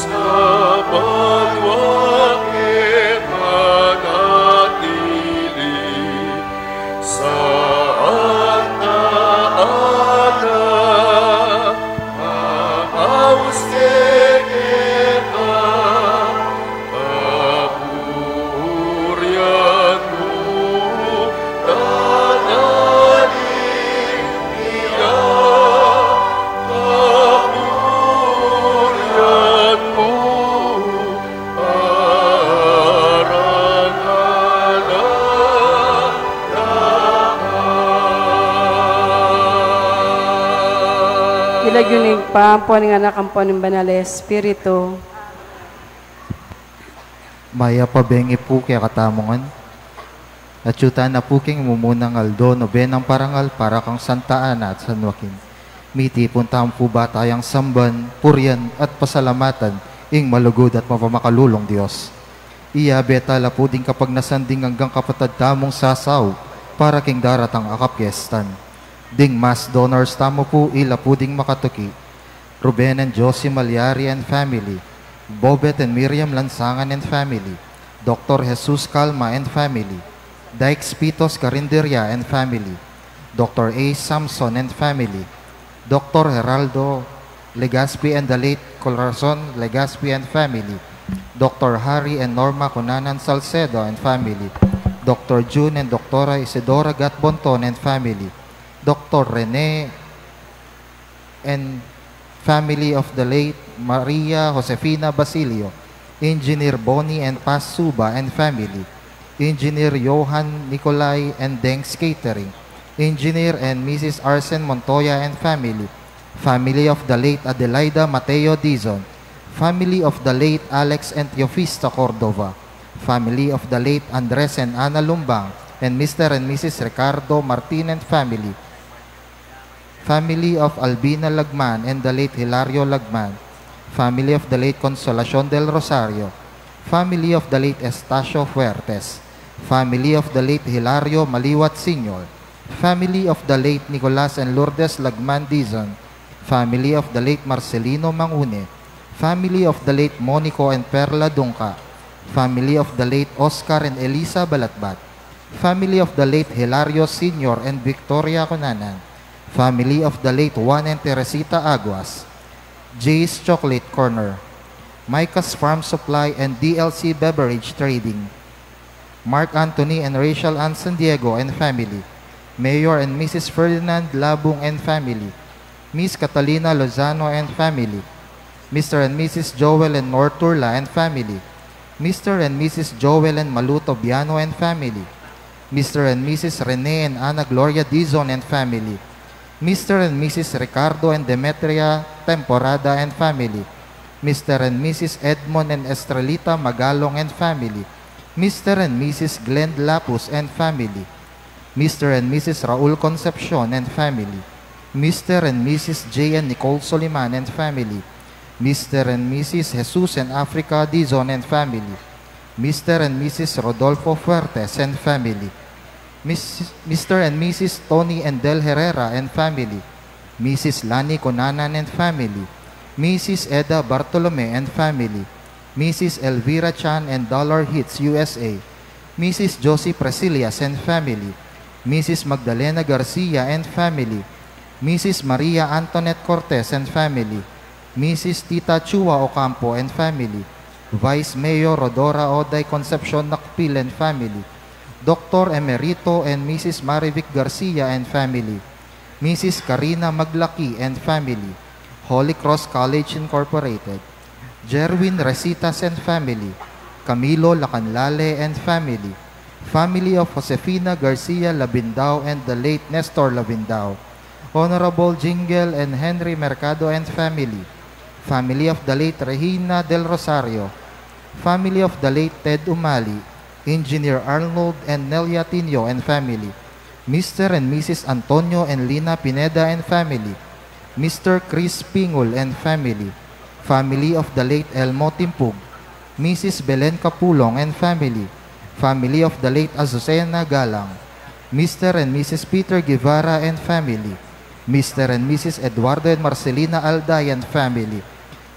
na banua ke manatili, Santa Ana, mamaus ke keta, kapurian mu, dadaling iya, kapurian mu, Ilagyu ning Ibpa, ampo ning Anak, ampo ning Banal a Espiritu. Mayap a bengi pu kekatamu ngan. Atyu tana pu king mumunang aldo, nobenang parangal para kang Santa Ana at San Joaquin. Mitipun tamu pu ba tayang samban, purian, at pasalamatan ing malugud at mapamakalulung Dios. Iyabe ta la pu ding kapagnasan ding anggang kapatad tamung sasaup para king daratang a kapiestan. Ding mass donors tamu pu, ila pu ding makatuki: Ruben and Josie Malyari and family, Bobet and Miriam Lansangan and family, Doctor Jesus Calma and family, Dykes Pitos Carinderia and family, Doctor A Samson and family, Doctor Geraldo Legaspi and the late Corazon Legaspi and family, Doctor Harry and Norma Cunanan Salcedo and family, Doctor June and Doctora Isidora Gatbonton and family, Doctor Rene and family of the late Maria Josefina Basilio, Engineer Bonnie and Paz Suba and family, Engineer Johan Nicolai and Deng's Catering, Engineer and Missus Arsen Montoya and family, family of the late Adelaida Mateo Dizon, family of the late Alex and Teofista Cordova, family of the late Andres and Ana Lumbang, and Mister and Missus Ricardo Martin and family, family of Albina Lagman and the late Hilario Lagman, family of the late Consolacion del Rosario, family of the late Estacio Fuertes, family of the late Hilario Maliwat Senior, family of the late Nicolas and Lourdes Lagman Dizon, family of the late Marcelino Mangune, family of the late Monico and Perla Dungca, family of the late Oscar and Elisa Balatbat, family of the late Hilario Senior and Victoria Cunanan, family of the late Juan and Teresita Aguas, Jay's Chocolate Corner, Micah's Farm Supply and D L C Beverage Trading, Mark Anthony and Rachel Ann San Diego and family, Mayor and Missus Ferdinand Labung and family, Miss Catalina Lozano and family, Mister and Missus Joel and Norturla and family, Mister and Missus Joel and Malu Tobiano and family, Mister and Missus Rene and Ana Gloria Dizon and family, Mister and Missus Ricardo and Demetria Temporada and family, Mister and Missus Edmond and Estrelita Magalong and family, Mister and Missus Glenn Lapus and family, Mister and Missus Raul Concepcion and family, Mister and Missus J and Nicole Soliman and family, Mister and Missus Jesus and Africa Dizon and family, Mister and Missus Rodolfo Fuertes and family, Miss, Mister and Missus Tony and Del Herrera and family, Missus Lani Conanan and family, Missus Eda Bartolome and family, Missus Elvira Chan and Dollar Hits U S A, Missus Josie Presillas and family, Missus Magdalena Garcia and family, Missus Maria Antoinette Cortez and family, Missus Tita Chua Ocampo and family, Vice Mayor Rhodora Oday Concepcion Nakpil and family, Doctor Emerito and Missus Marivic Garcia and family, Missus Karina Maglaki and family, Holy Cross College Incorporated, Jerwin Resitas and family, Camilo Lacanlale and family, family of Josefina Garcia Labindao and the late Nestor Labindao, Honorable Jingle and Henry Mercado and family, family of the late Regina Del Rosario, family of the late Ted Umali, Engineer Arnold and Nelia Tinio and family, Mister and Missus Antonio and Lina Pineda and family, Mister Chris Pingul and family, family of the late Elmo Timpug, Missus Belen Capulong and family, family of the late Azucena Galang, Mister and Missus Peter Guevara and family, Mister and Missus Eduardo and Marcelina Alday and family,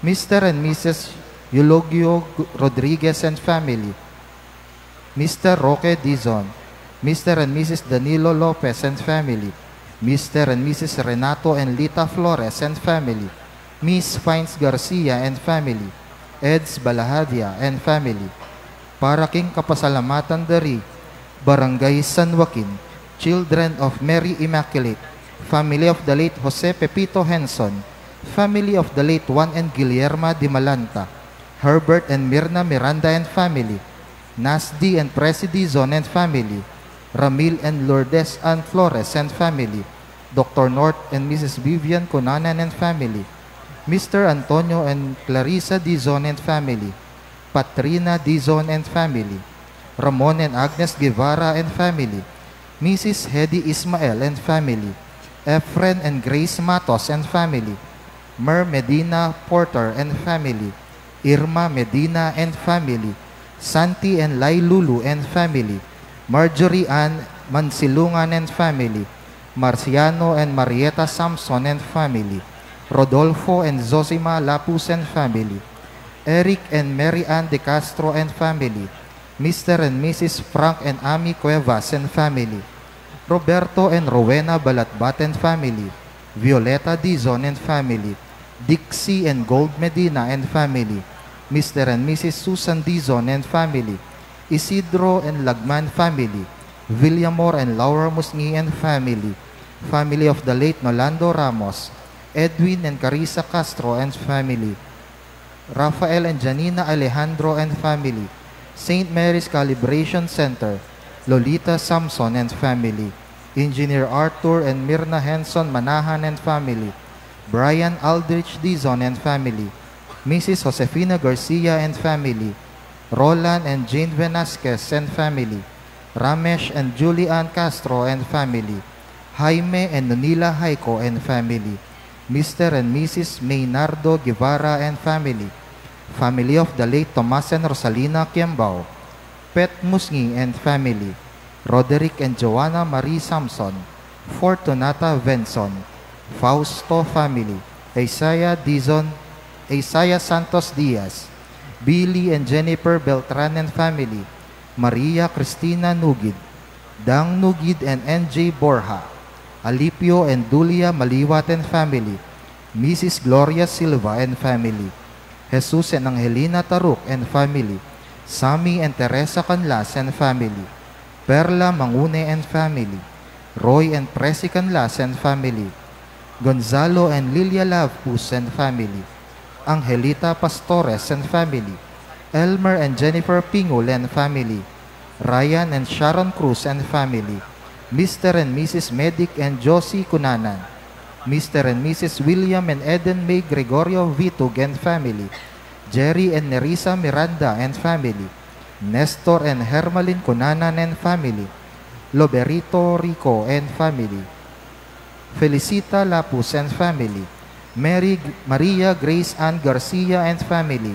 Mister and Missus Eulogio Rodriguez and family, Mister Roque Dizon, Mister and Missus Danilo Lopez and family, Mister and Missus Renato and Lita Flores and family, Miss Fines Garcia and family, Eds Balahadia and family. Para king kapasalamatan dari, Barangay San Joaquin, Children of Mary Immaculate, family of the late Jose Pepito Henson, family of the late Juan and Guillerma Dimalanta, Herbert and Mirna Miranda and family, Nasdi and Presi Dizon and family, Ramil and Lourdes Ann Flores and family, Doctor North and Missus Vivian Cunanan and family, Mister Antonio and Clarissa Dizon and family, Patrina Dizon and family, Ramon and Agnes Guevara and family, Missus Hedy Ismael and family, Efren and Grace Matos and family, Mer Medina Porter and family, Irma Medina and family, Santi and Lai Lulu and family, Marjorie Ann Mansilungan and family, Marciano and Marieta Samson and family, Rodolfo and Zosima Lapus and family, Eric and Mary Ann De Castro and family, Mister and Missus Frank and Amy Cuevas and family, Roberto and Rowena Balatbat and family, Violeta Dizon and family, Dixie and Gold Medina and family, Mister and Missus Susan Dizon and family, Isidro and Lagman family, Villamor and Laura Musngi and family, family of the late Nolando Ramos, Edwin and Carissa Castro and family, Rafael and Janina Alejandro and family, Saint Mary's Calibration Center, Lolita Samson and family, Engineer Arthur and Mirna Henson Manahan and family, Brian Aldrich Dizon and family, Missus Josefina Garcia and family, Roland and Jane Velasquez and family, Ramesh and Julian Castro and family, Jaime and Nonila Haico and family, Mister and Missus Maynardo Guevara and family, family of the late Tomas and Rosalina Kiambao, Pet Musngi and family, Roderick and Joanna Marie Samson, Fortunata Venson, Fausto family, Isaiah Dizon, Isaiah Santos Diaz, Billy and Jennifer Beltran and family, Maria Cristina Nugid, Dang Nugid and N J Borja, Alipio and Dulia Maliwat and family, Missus Gloria Silva and family, Jesus and Angelina Taruk and family, Sammy and Teresa Canlas and family, Perla Mangune and family, Roy and Presi Canlas and family, Gonzalo and Lilia Lapus and family, Angelita Pastores and family, Elmer and Jennifer Pingul and family, Ryan and Sharon Cruz and family, Mister and Missus Medic and Josie Cunanan, Mister and Missus William and Eden May Gregorio Vitug and family, Jerry and Nerissa Miranda and family, Nestor and Hermalyn Cunanan and family, Loberito Rico and family, Felicita Lapus and family, Mary, Maria Grace Ann Garcia and family,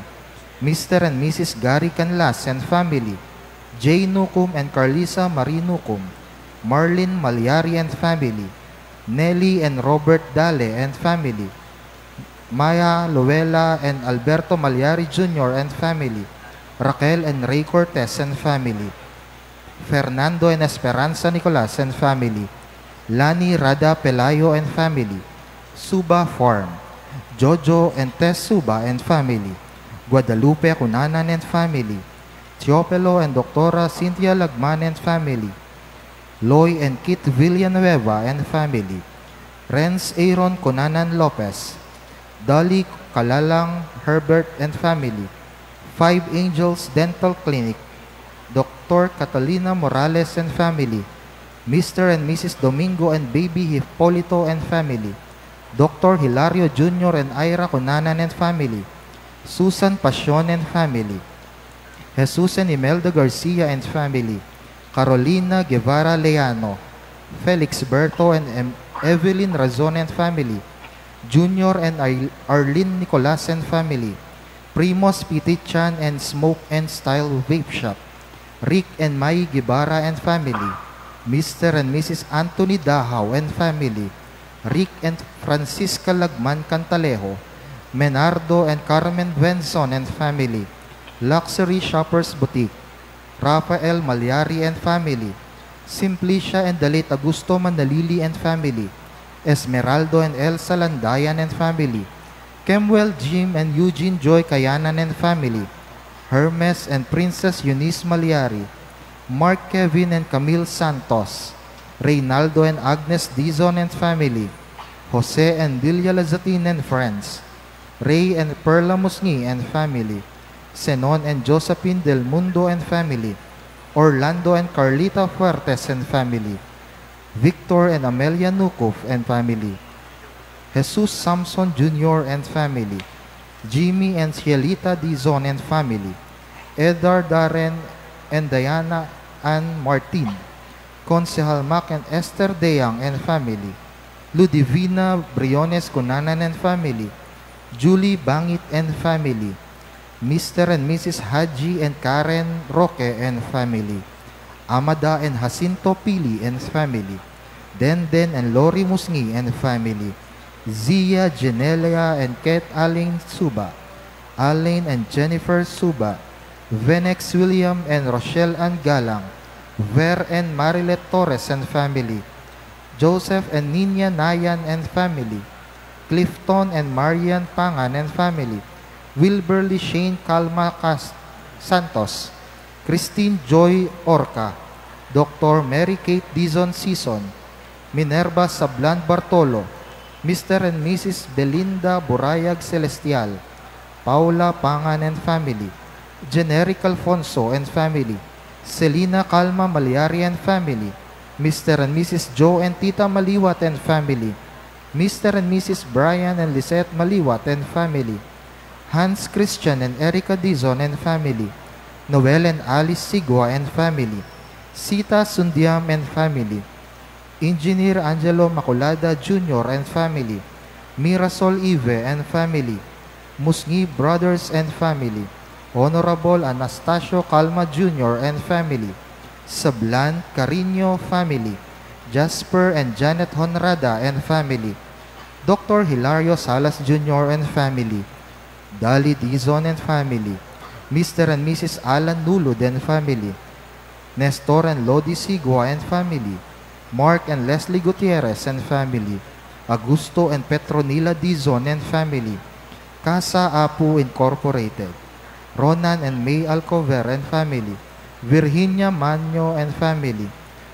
Mister and Missus Gary Canlas and family, Jay Nucum and Carlisa Marie Nucum, Marlene Malyari and family, Nelly and Robert Dale and family, Maya Luella and Alberto Malyari Junior and family, Raquel and Ray Cortez and family, Fernando and Esperanza Nicolas and family, Lani Rada Pelayo and family, Suba Farm, Jojo and Tess Suba and family, Guadalupe Cunanan and family, Teofilo and Doctora Cynthia Lagman and family, Loy and Kit Villanueva and family, Renz Aaron Cunanan Lopez, Dolly Calalang Herbert and family, Five Angels Dental Clinic, Doctor Catalina Morales and family, Mister and Missus Domingo and baby Hipolito and family, Doctor Hilario Junior and Ira Cunanan and family, Susan Pasion and family, Jesus and Imelda Garcia and family, Carolina Guevara Leano, Felix Berto and Em- Evelyn Razon and family, Junior and Ai- Arlene Nicolas and family, Primos Pitichan and Smoke and Style Vape Shop, Rick and Mai Guevara and family, Mister and Missus Anthony Dahao and family, Rick and Francisca Lagman Cantalejo, Menardo and Carmen Buenzon and family, Luxury Shoppers Boutique, Rafael Malyari and family, Simplicia and the late Augusto Manalili and family, Esmeraldo and Elsa Landayan and family, Kemuel Jim and Eugene Joy Kayanan and family, Hermes and Princess Eunice Malyari, Mark Kevin and Camille Santos, Reynaldo and Agnes Dizon and family, Jose and Delia Lazatin and friends, Ray and Perla Musngi and family, Zenon and Josephine Del Mundo and family, Orlando and Carlita Fuertes and family, Victor and Amelia Nukuf and family, Jesus Samson Junior and family, Jimmy and Cielita Dizon and family, Edar Darren and Diana Ann Martin, Konsehal Mac and Esther Deang and family, Ludivina Briones Cunanan and family, Julie Bangit and family, Mister and Missus Haji and Karen Roque and family, Amada and Jacinto Pili and family, Denden and Lori Musngi and family, Zia, Genelia and Kate Aling Suba, Alain and Jennifer Suba, Venex William and Rochelle Ann Galang, Ver and Marilet Torres and family, Joseph and Nina Nayan and family, Clifton and Marian Pangan and family, Wilberly Shane Calma Cas- Santos, Christine Joy Orca, Doctor Mary Kate Dizon Sison, Minerva Sablan Bartolo, Mister and Missus Belinda Burayag Celestial, Paula Pangan and family, Generic Alfonso and family, Selina Calma Malyari and family, Mister and Missus Joe and Tita Maliwat and family, Mister and Missus Brian and Lisette Maliwat and family, Hans Christian and Erica Dizon and family, Noel and Alice Sigua and family, Sita Sundiam and family, Engineer Angelo Maculada Junior and family, Mirasol Ive and family, Musngi Brothers and family, Honorable Anastasio Calma Junior and family, Sablan Carino family, Jasper and Janet Honrada and family, Doctor Hilario Salas Junior and family, Dali Dizon and family, Mister and Missus Alan Nulud and family, Nestor and Lodi Sigua and family, Mark and Leslie Gutierrez and family, Augusto and Petronila Dizon and family, Casa Apu Incorporated, Ronan and May Alcover and family, Virginia Manyo and family,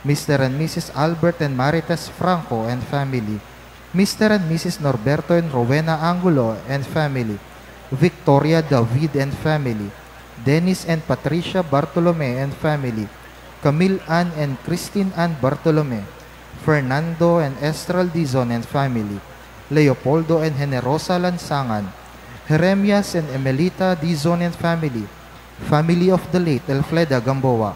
Mister and Missus Albert and Marites Franco and family, Mister and Missus Norberto and Rowena Angulo and family, Victoria David and family, Dennis and Patricia Bartolome and family, Camille Ann and Christine Ann Bartolome, Fernando and Estrel Dizon and family, Leopoldo and Generosa Lansangan, Jeremias and Emelita Dizon and family, family of the late Elfreda Gamboa,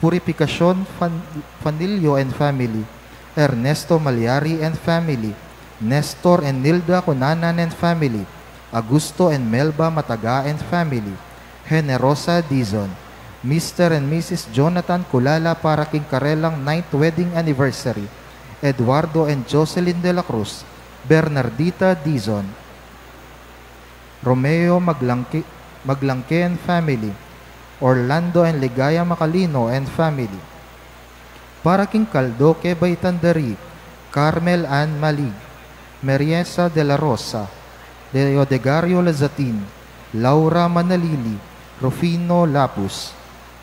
Purificacion Fan- Fanilio and family, Ernesto Malyari and family, Nestor and Nilda Cunanan and family, Augusto and Melba Mataga and family, Generosa Dizon, Mister and Missus Jonathan Culala para king karelang ninth wedding anniversary, Eduardo and Jocelyn de la Cruz, Bernardita Dizon, Romeo Maglangke, Maglangke and family, Orlando and Ligaya Macalino and family, Para king kaldo ke baitan da ri, Carmel Ann Malig, Meriesa de la Rosa, Leodegario Lazatin, Laura Manalili, Rufino Lapus.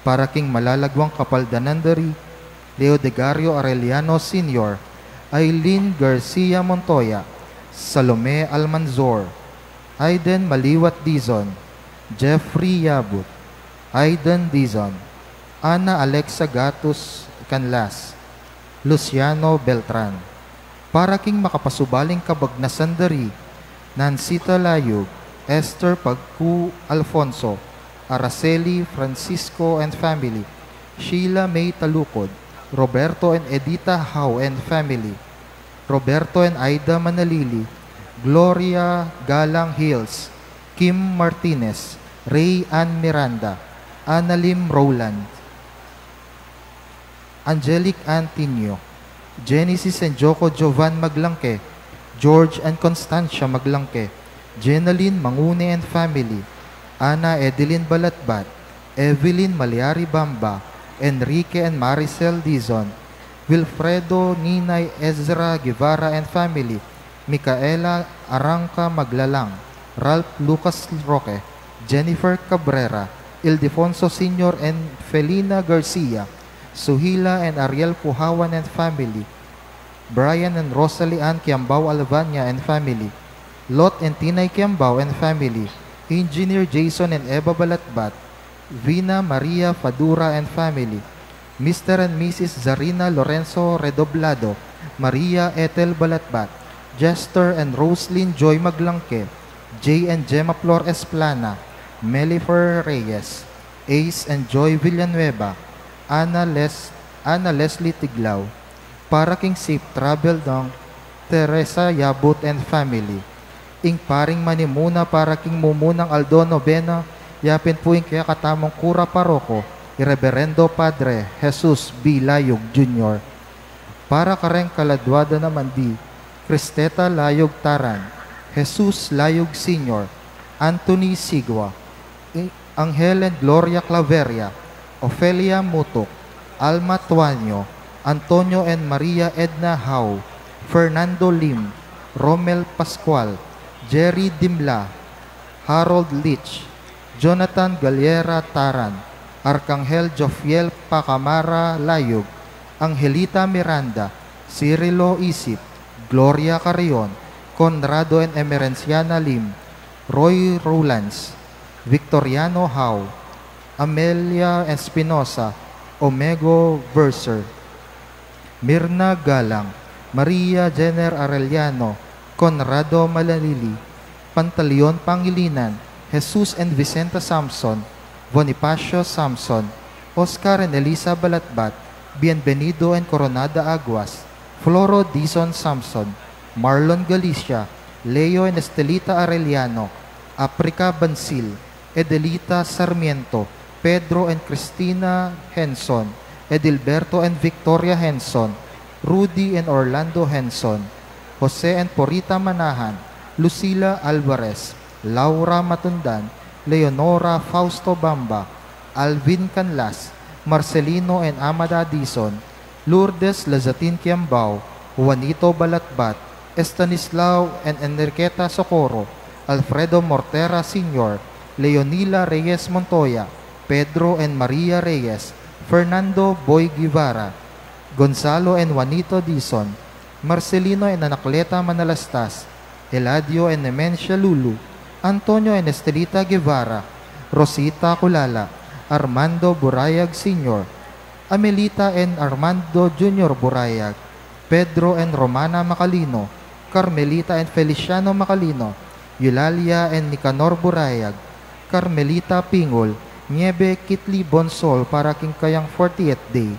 Para king malalaguang kapaldanan da ri, Leodegario Arellano Senior, Aileen Garcia Montoya, Salome Almanzor, Aiden Maliwat Dizon, Jeffrey Yabut, Aiden Dizon, Ana Alexa Gatus Canlas, Luciano Beltran. Para king makapasubaling kabagnasan da ri, Nancita Layug, Esther Pagku Alfonso, Araceli Francisco and family, Sheila May Talukod, Roberto and Edita Hau and family, Roberto and Aida Manalili, Gloria Galang Hills, Kim Martinez, Ray Ann Miranda, Analim Rowland, Angelic Ann Tinio, Genesis and Joko Jovan Maglangke, George and Constancia Maglangke, Jenaline Mangune and family, Ana Edeline Balatbat, Evelyn Maliari Bamba, Enrique and Maricel Dizon, Wilfredo Ninay Ezra Guevara and family, Micaela Arranca Maglalang, Ralph Lucas Roque, Jennifer Cabrera, Ildefonso Senior and Felina Garcia, Suhila and Ariel Puhawan and family, Brian and Rosalie Ann Kiambao Alvania and family, Lot and Tinay Kiambao and family, Engineer Jason and Eva Balatbat, Vina Maria Fadura and family, Mister and Missus Zarina Lorenzo Redoblado, Maria Ethel Balatbat, Jester and Roslyn Joy Maglangke, Jay and Gemma Flor Esplana, Melifer Reyes, Ace and Joy Villanueva, Ana, Les Ana Leslie Tiglao. Para king safe travel nang Teresa Yabut and family. Ing paring manimuna para king mumunang aldo nobena, yapin pu ing kekatamung kura paroko, i Reberendo Padre Jesus B. Layug Junior. Para kareng kaladua da naman di, Cristeta Layug Taran, Jesus Layug Senior, Anthony Sigua, I-, Angel and Gloria Claveria, Ofelia Mutuk, Alma Tuanyo, Antonio and Maria Edna Hau, Fernando Lim, Romel Pascual, Jerry Dimla, Harold Leach, Jonathan Galera Taran, Arkanghel Jofiel Pacamara Layug, Angelita Miranda, Cirilo Isip, Gloria Carrion, Conrado and Emerenciana Lim, Roy Rowlands, Victoriano Hau, Amelia Espinosa, Omego Verser, Mirna Galang, Maria Jenner Arellano, Conrado Malalili, Pantaleon Pangilinan, Jesus and Vicenta Samson, Bonifacio Samson, Oscar and Elisa Balatbat, Bienvenido and Coronada Aguas, Floro Dizon Samson, Marlon Galicia, Leo and Estelita Arellano, Africa Bansil, Edelita Sarmiento, Pedro and Cristina Henson, Edilberto and Victoria Henson, Rudy and Orlando Henson, Jose and Porita Manahan, Lucila Alvarez, Laura Matundan, Leonora Fausto Bamba, Alvin Canlas, Marcelino and Amada Dizon, Lourdes Lazatin Kiambao, Juanito Balatbat, Estanislao and Enriqueta Socorro, Alfredo Mortera Senior, Leonila Reyes Montoya, Pedro and Maria Reyes, Fernando Boy Guevara, Gonzalo and Juanito Dizon, Marcelino and Anacleta Manalastas, Eladio and Nemencia Lulu, Antonio and Estelita Guevara, Rosita Culala, Armando Burayag Senior, Amelita and Armando Junior Burayag, Pedro and Romana Macalino, Carmelita and Feliciano Macalino, Eulalia and Nicanor Burayag, Carmelita Pingol, Nieve Kitli Bonsol para king kayang fortieth day,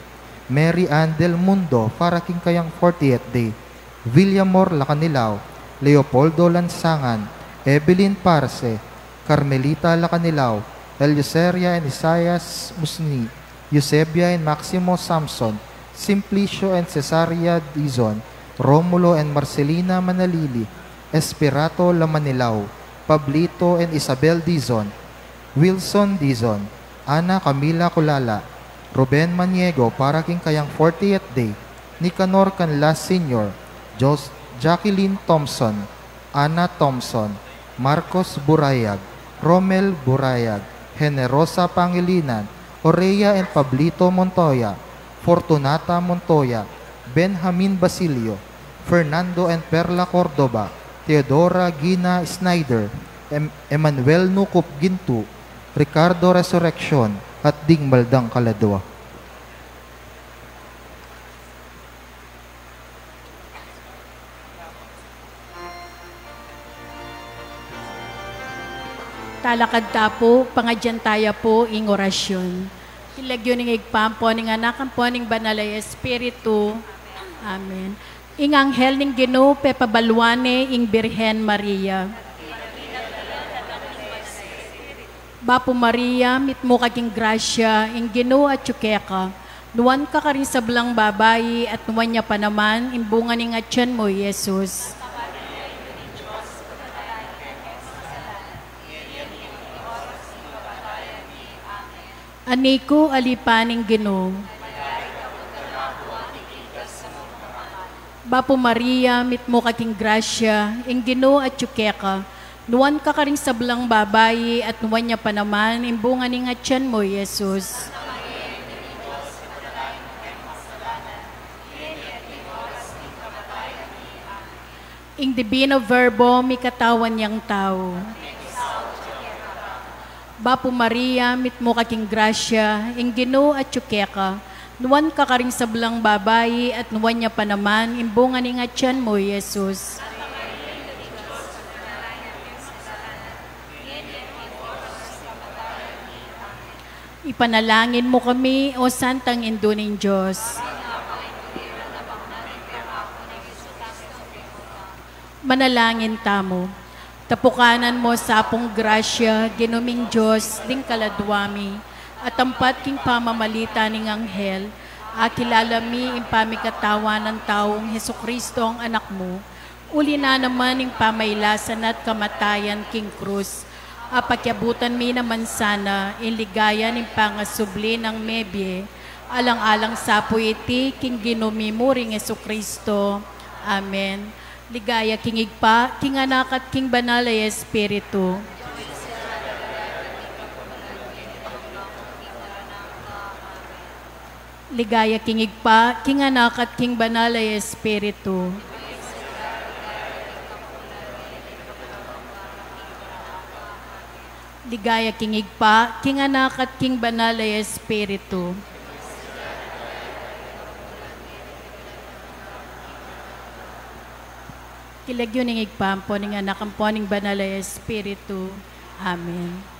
Mary Ann Del Mundo para king kayang fortieth day, Villamor Lacanilao, Leopoldo Lansangan, Evelyn Parse, Carmelita Lacanilao, Eleuseria and Isaias Musni, Eusebia and Maximo Samson, Simplicio and Cesaria Dizon, Romulo and Marcelina Manalili, Esperato Lamanilao, Pablito and Isabel Dizon, Wilson Dizon, Ana Camila Culala, Ruben Maniego para king kayang fortieth day, Nicanor Canlas Senior, Jos-, Jacqueline Thompson, Ana Thompson, Marcos Burayag, Romel Burayag, Generosa Pangilinan, Orea and Pablito Montoya, Fortunata Montoya, Benjamin Basilio, Fernando and Perla Cordova, Theodora Gina Snyder, Em-, Emmanuel Nucup Gintu, Ricardo Resurreccion, at ding maldang kaladua. Talakad ta pu, pangadyan taya pu ing orasyun. King lagyu ning Ibpa, ampo ning Anak, ampo ning Banal a Espiritu. Amen. Ing anghel ning Ginu pepabaluan ne ing Birhen Maria. Bapu Maria, mitmu ka king grasya, ing Ginu atyu keka. Nuan ka karing sablang babai, at nuan ya pa naman ing bunga ning atyan mu, i Jesus. Ani ku, ali pa ning Ginu. Bapu Maria, mitmu ka king grasya, ing Ginu atyu keka. Nuan ka karing sablang babai, at nuan ya pa naman ing bunga ning atyan mu, i Jesus. Ing Divino Verbo mikatawan yang tau. Bapu Maria, mitmu ka king grasya, ing Ginu atyu keka. Nuan ka karing sablang babai, at nuan ya pa naman ing bunga ning atyan mu, i Jesus. Ipanalangin mu kami, o Santang Indu ning Dios. Manalangin tamu. Tapukanan mu sa pung grasya, Ginu ming Dios, ding kaladua mi, at ampat king pamamalit ning anghel, akilala mi ing pamikatawan nang taung Jesucristo, ing Anak mu, uli na naman ning pamailasan at kamatayan king krus, apakiabutan mi naman sana ing ligaya ning pangasubli nang mebie, alang-alang sa pu iti king Ginu mi mu ring Jesucristo. Amen. Ligaya king Ibpa, king Anak, at king Banal a Espiritu. Ligaya king Ibpa, king Anak, at king Banal a Espiritu. Ligaya king Ibpa, king Anak, at king Banal a Espiritu. King lagyu ning Ibpa, ampo ning Anak, ampo ning Banal a Espiritu. Amen.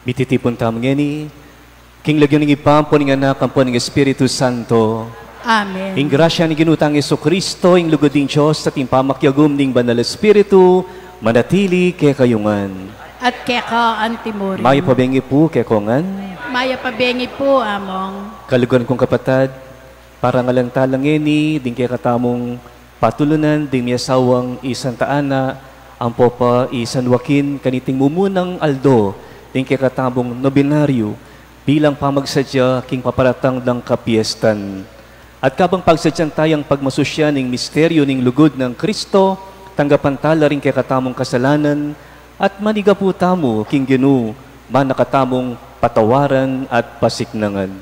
Mititipun tamu ngeni, king lagyu ning Ibpa, ampo ning Anak, ampo ning Espiritu Santo. Amen. Ing grasya ning Ginu tang Jesucristo, ing lugud ning Dios, at ing pamakiagum ning Banal Espiritu, manatili kekayu ngan. At keka antimurin. Mayap a bengi pu kekongan. Mayap a bengi pu, Among. Kaluguran kung kapatad, parangalan tala ngeni ding kekatamung patulunan ding miasawang i Santa Ana ampo pa i San Joaquin kaniting mumunang aldo ding kekatamung nobenaryo bilang pamagsadya king paparatang dang kapiestan. At kabang pagsadyan taya ing pagmasusyan ning misteryo ning lugud nang Kristo, tanggapan tala ring kekatamung kasalanan at manigapu tamu king Ginu, mana katamung patawaran at pasiknangan.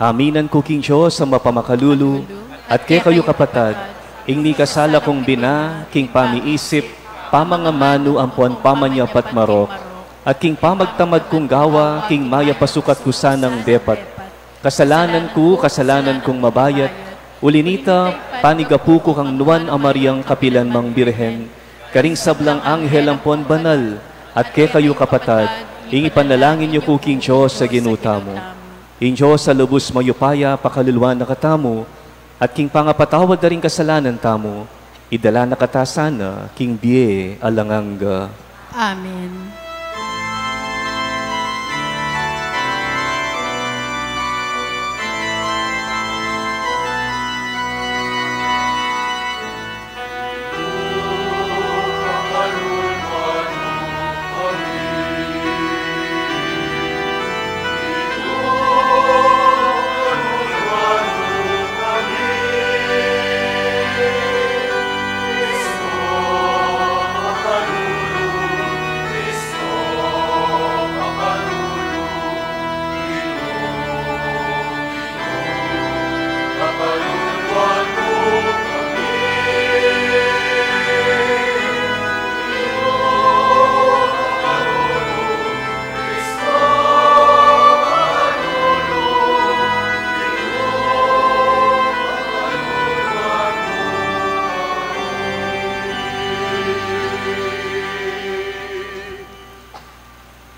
Aminan ku king Dios a mapamakalulu, at kekayu kapatad, ing mikasala kung bina, king pamiisip, pamangamanu ampon pamanyapat marok, at king pamagtamad kung gawa, king mayap a sukat ku sanang depat. Kasalanan ku, kasalanan kung mabayat, uli nita, panigapu ku kang Nuan a Mariang kapilan mang Birhen, karing sablang anghel ampon banal, at kekayu kapatad, ing ipanalangin yu ku king Dios a Ginu tamu. Ing Dios a lubus mayupaya pakaluluan na katamu, at king pangapatawad da ring kasalanan tamu, idala na kata sana king bie alang angga. Amen.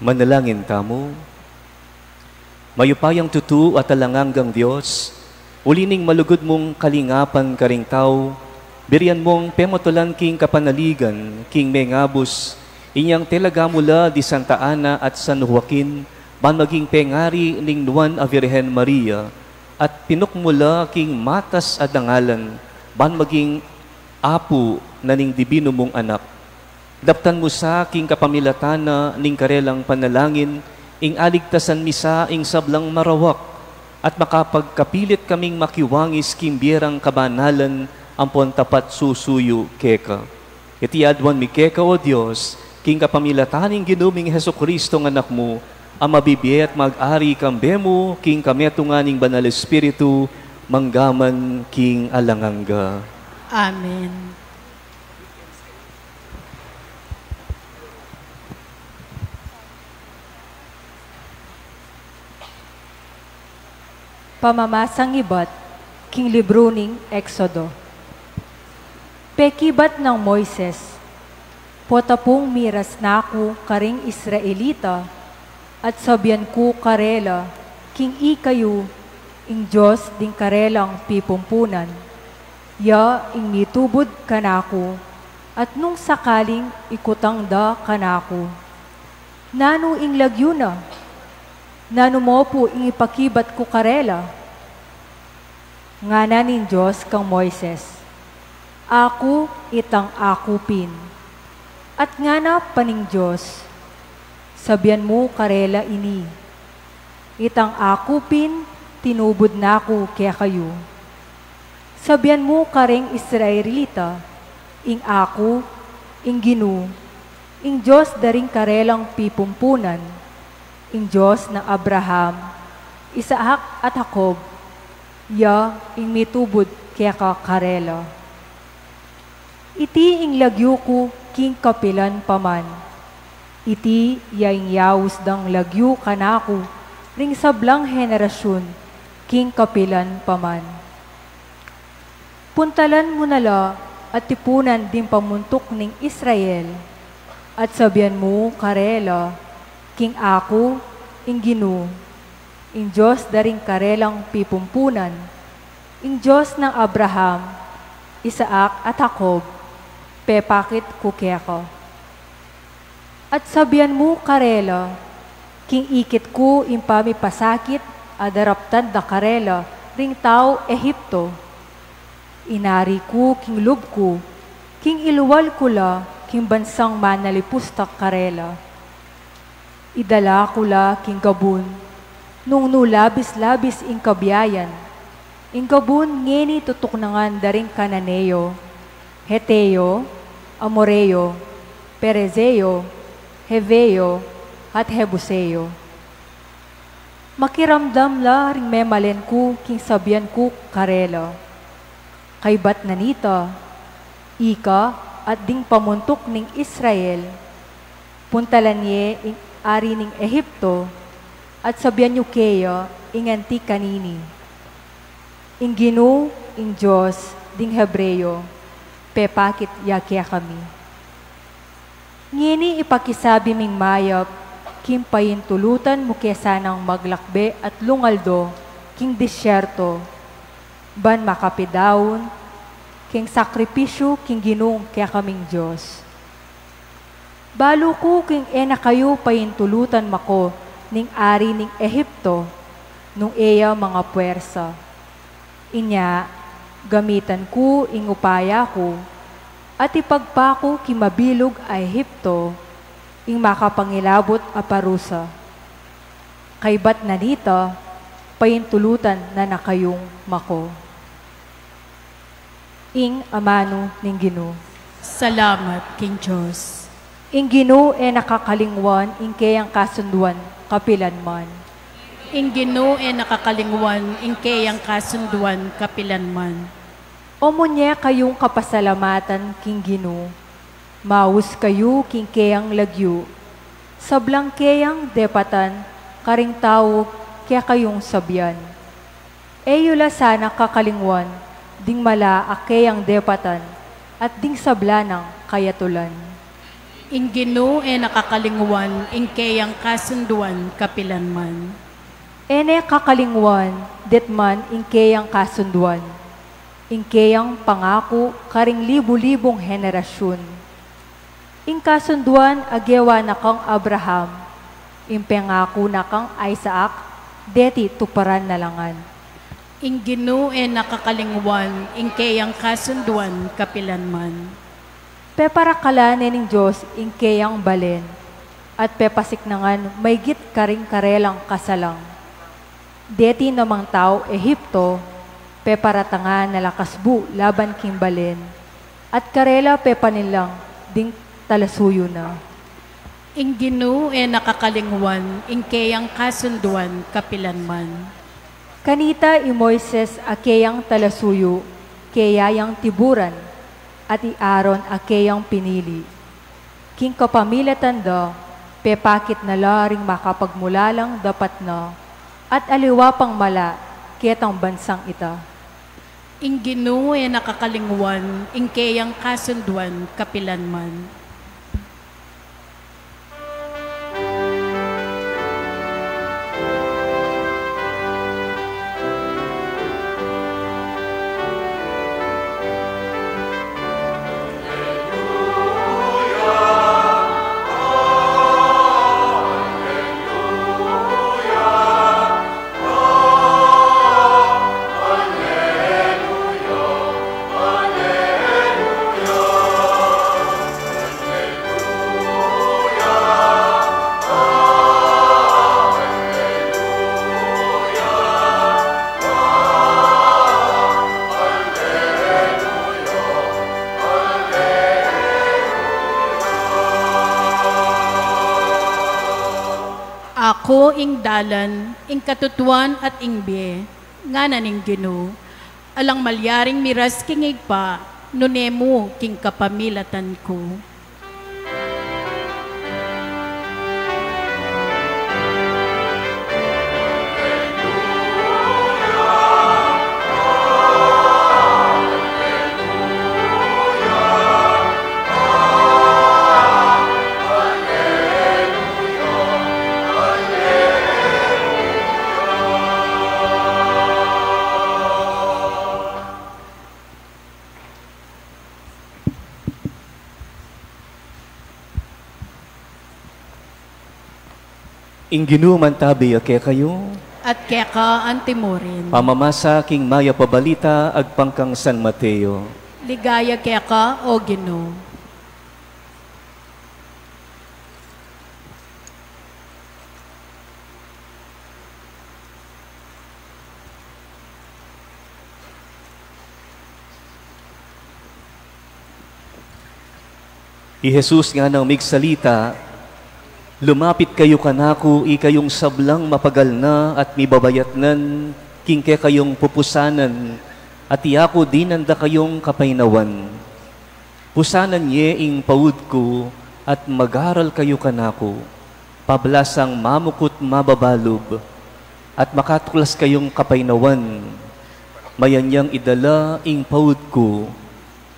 Manalangin tamu. Mayupayang tutu at alang anggang Dios, uli ning malugud mung kalingapan karing tau, birian mung pematulan king kapanaligan, king mengabus, inyang telaga mu la di Santa Ana at San Joaquin, ban maging pengari ning Nuan a Virgen Maria, at pinuk mu la king matas a dangalan, ban maging apu na ning dibinu mung Anak. Daptan mu sa king kapamilatan na ning karelang panalangin, ing aligtasan mi sa ing sablang marawak, at makapagkapilit kaming makiwangis king bie rang kabanalan ampon tapat susuyu keka. Iti aduan mi keka, O Dios, king kapamilatan ning Ginu ming Jesucristo a Anak mu, a mabibie at mag-ari kambe mu king kametungan ning Banal Espiritu, mangga man king alang angga. Amen. Pamamasang ibat king libru ning Exodo. Pekibat nang Moises, potapung miras na ku karing Israelita, at sabian ku karela, king ikayu ing Dios ding karelang pipumpunan, ya ing mitubud kanaku, at nung sakaling ikutang da kanaku, nanu ing lagyu na? Nanu mo pu ing ipakibat ku karela? Ngana ning Dios kang Moises, Aku itang aku pin. At ngana pa ning Dios, Sabian mu karela ini, Itang aku pin tinubud na ku kekayu. Sabian mu karing Israelita, ing aku, ing Ginu, ing Dios da ring karelang pipumpunan, ing Dios nang Abraham, Isaac at Jacob, ya ing mitubud keka karela. Iti ing lagyu ku king kapilan pa man. Iti ya ing yaus dang lagyu kanaku ring sablang henerasyun king kapilan pa man. Puntalan mu na la at tipunan ding pamuntuk ning Israel, At sabian mu karela, king aku, ing Ginu, ing Dios da ring karelang pipumpunan, ing Dios nang Abraham, Isaac, at Jacob, pepakit ku keka. At sabian mu karela, king ikit ku ing pamipasakit a daraptan da karela ring tau Egipto. Inari ku king lub ku, king ilual ku la king bansang manalipus da karela. Idala ku la king gabun, nung nu labis-labis ing kabiayan, ing gabun ngeni tutuknangan da ring Cananeo, Heteo, Amoreo, Perizeo, Heveo, at Jebuseo. Makiramdam la ring memalen ku king sabian ku karela. Kaybat na nita, ika at ding pamuntuk ning Israel, puntalan ye ing ari ning Egipto, at sabian yu keya ing anti kanini, ing Ginu, ing Dios ding Hebreo, pepakit ya kekami. Ngeni ipakisabi ming mayap, king paintulutan mu ke sanang maglakbe at lungaldo king disyerto, ban makapidaun keng sakripisyu king Ginung kekaming Dios. Balu ku king e na kayu paintulutan mako ning ari ning Egipto, nung e ya mangapuersa. Inya, gamitan ku ing upaya ku, at ipagpa ku king mabilug a Egipto, ing makapangilabut a parusa. Kaybat na nita, paintulutan na na kayung mako. Ing amanu ning Ginu. Salamat king Dios. Ing Ginu e na kakalingwan ing keyang kasunduan kapilan man. Ing Ginu e na kakalingwan ing keyang kasunduan kapilan man. O munye kayung kapasalamatan king Ginu, maus kayu king keyang lagyu, sablang keyang depatan karing tau kekayung sabian. E yu la sana kakalingwan ding mala a keyang depatan at ding sabla nang kayatulan. Ing Ginu e na kakalingwan ing keyang kasunduan kapilan man. E ne kakalingwan detman ing keyang kasunduan, ing keyang pangaku karing libu-libung henerasyun. Ing kasunduan a gewa na kang Abraham, ing pengaku na kang Isaac, deti tuparan na la ngan. Ing Ginu e na kakalingwan ing keyang kasunduan kapilan man. Peparakalan ne ning Dios ing keyang balen, at pepasiknangan maygit karing karelang kasalang. Deti namang tau Egipto, peparatangan na la kasbu laban king balen, at karela pepaninlang ding talasuyu na. Ing Ginu e na kakalingwan ing keyang kasunduan kapilan man. Kanita i Moises a keyang talasuyu, keya yang tiburan, at i Aaron a keyang pinili. King kapamilatan da, pepakit na la ring makapagmulalang dapat na, at aliwa pang mala ketang bansang ita. Ing Ginu e na kakalingwan ing keyang kasunduan kapilan man. Aku ing dalan, ing katutuan at ing bie, ngana ning Ginu. Alang malyaring miras king Ibpa, nune mu king kapamilatan ku. Ing Ginu mantabi ya kekayu. At keka antimurin. Pamamasa king Mayap a Balita agpang kang San Mateo. Ligaya keka, O Ginu. I Jesus nganang migsalita, "Lumapit kayu kanaku, ikayung sablang mapagal na at mibabayatnan king kekayung pupusanan, at yaku dinan da kayung kapaynawan. Pusanan ye ing paud ku at mag-aral kayu kanaku, pablasang mamukut mababalub, at makatuklas kayung kapaynawan. Mayan yang idala ing paud ku,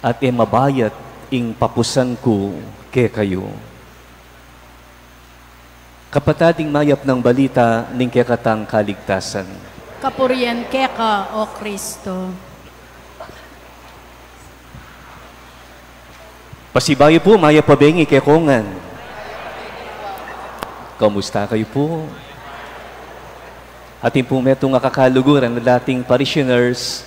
at e mabayat ing papusan ku kekayu." Kapatad, ing mayap nang balita ning kekatang kaligtasan. Kapurian keka, O Kristo. Pasibayu pu, mayap a bengi kekongan. Kamusta kayu pu? Atin pung metung a kakaluguran a dating parishioners,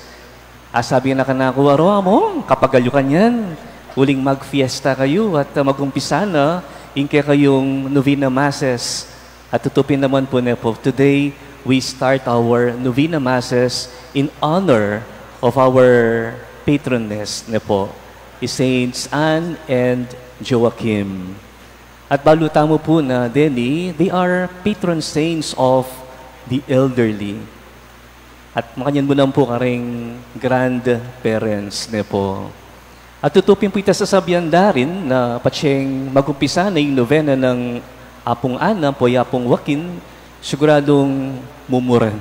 asabi na kanaku, "Aru, Among, kapagal yu kanyan. Uling magfiesta kayu at, ah, mag-umpisa na ing kekayung novena masses." At tutu pin naman pu, ne pu, today we start our novena masses in honor of our patroness, ne pu, i Saints Anne and Joachim. At balu tamu pu na deni, they are patron saints of the elderly. At makanyan mu naman pu karing grandparents, ne pu. At tutu pin pu ita sasabian da rin na patseng mag-umpisa na ing novena nang Apung Ana ampo i Apung Joaquin, siguradung mumuran.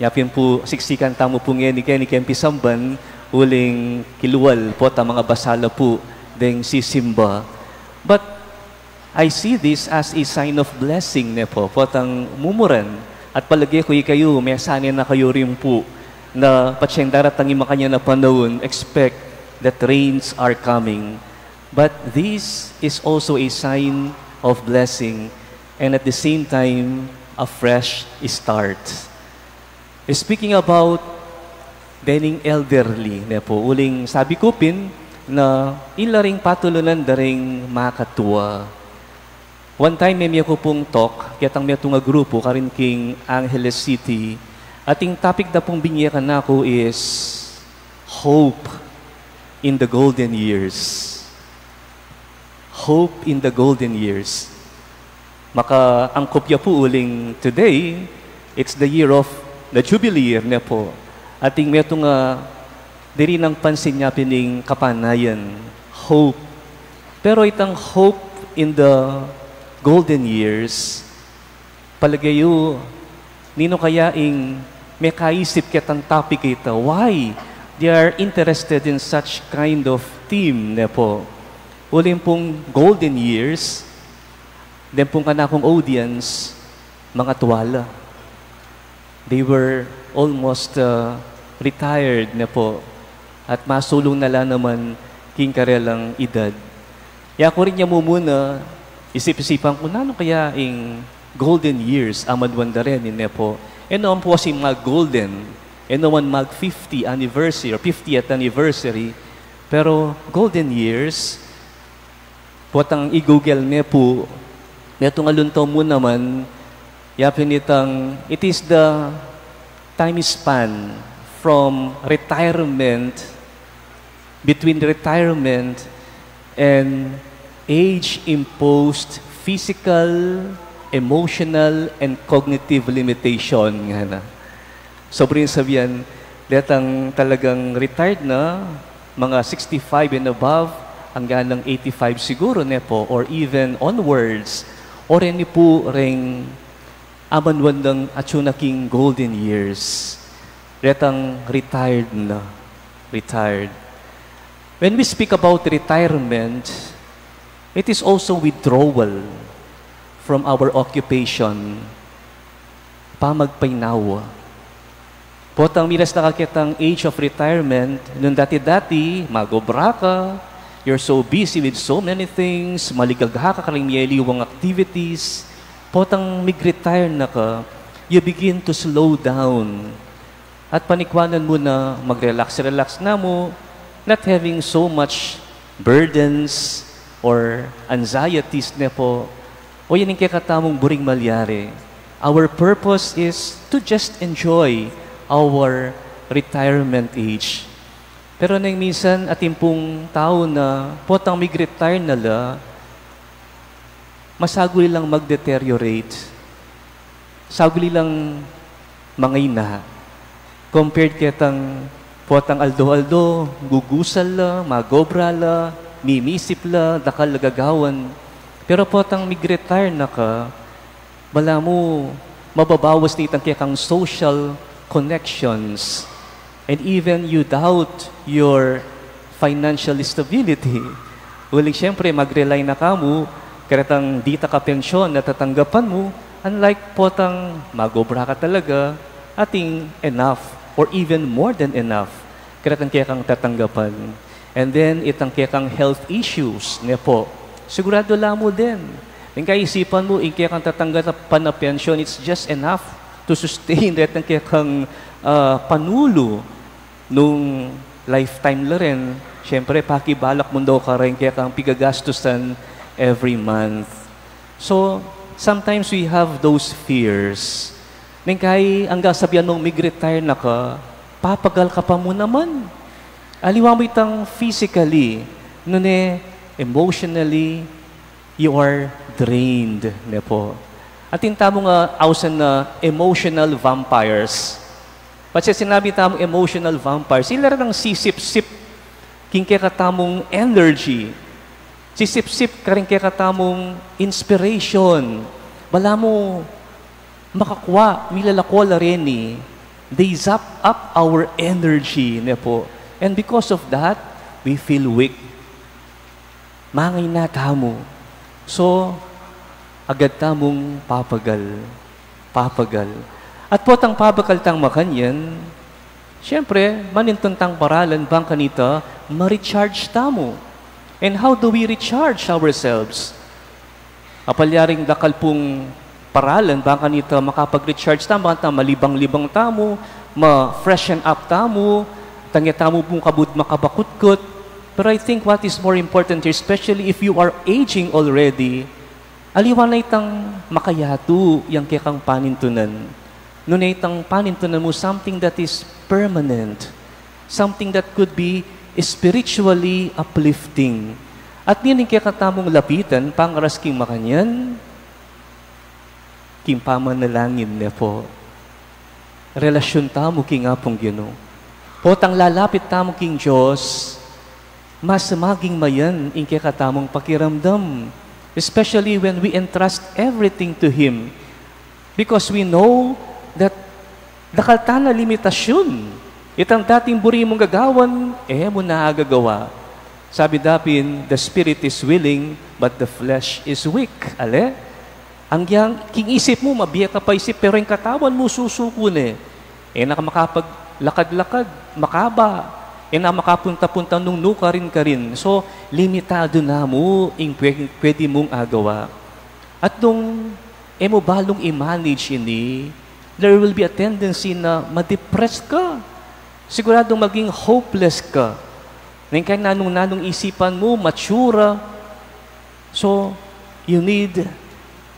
Nya pin pu, siksikan tamu pu ngeni keni keng pisamban, uling kilual potang mangabasa la pu deng sisimba. But I see this as a sign of blessing, ne pu, potang mumuran. At palage ku ikayu, mesanay na kayu rin pu na patseng daratang ing makanyan a panaun, expect that rains are coming. But this is also a sign of blessing and at the same time, a fresh start. Speaking about dening elderly, ne pu, uling sabi ku pin na ila ring patulunan da ring makatua. One time, memie ku pung talk ketang metung a grupu karin king Angeles City, at ing topic da pung binye kanaku is Hope in the Golden Years. Hope in the Golden Years. Makaangkup ya pu uling today, it's the year of the jubilee year, ne pu. Atin metung a diri nang pansin ya pin ing kapanayan, hope. Pero itang hope in the golden years, palage yu, ninu kaya ing mekaisip ketang topic a ita? Why they are interested in such kind of theme, ne pu? Uling pung golden years, den pung kanakung audience, mangatua la. They were almost, uh, retired na pu. At masulung na la naman king karelang edad. Ya ku rin ya mumuna, isip-isipan ku, nanu kaya ing golden years a manuan da reni, ne pu? E naman pu kasi mag-golden, e naman mag-fifty anniversary or fiftieth anniversary, pero golden years, potang i-Google ne pu, metung a lunto mu naman, yapin itang, it is the time span from retirement, between retirement and age-imposed physical, emotional, and cognitive limitation, ngana. Sobra ning sabian, detang talagang retired na, mga sixty-five and above, anggang eighty-five siguru, ne pu, or even onwards, o reni pu reng amanuan dang atsu na king golden years. Detang retired na, retired. When we speak about retirement, it is also withdrawal from our occupation, pamagpainawa. Potang miras na ka ketang age of retirement, nung dati-dati, mag-obra ka, you're so busy with so many things, maligagha ka karing miyaliwang activities, Potang mig-retire na ka, you begin to slow down. At panikwanan mu na mag-relax-relax na mu, not having so much burdens or anxieties ne po. O yan ing kekatamung buring malyari. Our purpose is to just enjoy our retirement age. Pero neng minsan, atin pung tau na potang mig-retire na la, masaguli lang mag-deteriorate. Saguli lang mangayna. Compared ketang potang aldo-aldo, gugusal la, mag-obra la, mimisip la, dakal la gagawan. Pero potang mig-retire na ka, balamu mababawas na itang kekang social connections. And even you doubt your financial stability. Uling siyempre, mag-rely na ka mu, karetang dita ka pensyon na tatanggapan mu, unlike potang mag-obra ka talaga, atin enough or even more than enough karetang kekang tatanggapan. And then, itang kekang health issues, ne po. Sigurado la mu din. Ing kaisipan mu, ing kekang tatanggapan a pensyon, it's just enough to sustain retang kekang, ah, panulu nung lifetime la rin. Siyempre, pakibalak mu daw karin kekang pigagastusan every month. So, sometimes we have those fears. Neng kai anggang sabian mung mig-retire na ka, papagal ka pa mu naman. Aliwa mu itang physically, nune emotionally, you are drained, ne po. Atin tamung ausan na emotional vampires. Patse sinabi tamung emotional vampires, ila retang sisip-sip king kekatamung energy. Sisip-sip karing kekatamung inspiration. Balamu makakwa, milalako la reni. They zap up our energy, ne po. And because of that, we feel weak. Mangayna tamu. So, agad tamung papagal. Papagal. At potang papagal tang makanyan, siyempre, manintun tang paralan bang kanita ma-recharge tamu. And how do we recharge ourselves? Apalyaring dakal pung paralan bang kanita makapag-recharge tamu, bang kanita malibang-libang tamu, ma-freshen up tamu, tangya tamu pung kabud makabakutkut. But I think what is more important here, especially if you are aging already, aliwa na itang makayatu yang kekang panintunan. Nune itang panintunan mu something that is permanent, something that could be spiritually uplifting. At ninu ing kekatamung lapitan, pangaras king makanyan, king pamanalangin ne po. Relasyun tamu king Apung Ginu. Potang lalapit tamu king Dios, mas maging mayan ing kekatamung pakiramdam. Especially when we entrust everything to Him. Because we know that dakal tana limitasyun. Itang dating buri mung gagawan, e mu na agagawa. Sabi dapin, "The spirit is willing, but the flesh is weak." Ale? Ang yang, king isip mu, mabie ka pa isip, pero ing katawan mu, susuku ne. E na ka makapaglakad-lakad, makaba. E na makapunta-punta nung nu karin-karin. So, limitadu na mu ing pwe-, pwede mung agawa. At nung e mu balung i-manage ini, there will be a tendency na ma-depress ka. Siguradung maging hopeless ka. Neng kai nanung-nanung isipan mu, matsura. So, you need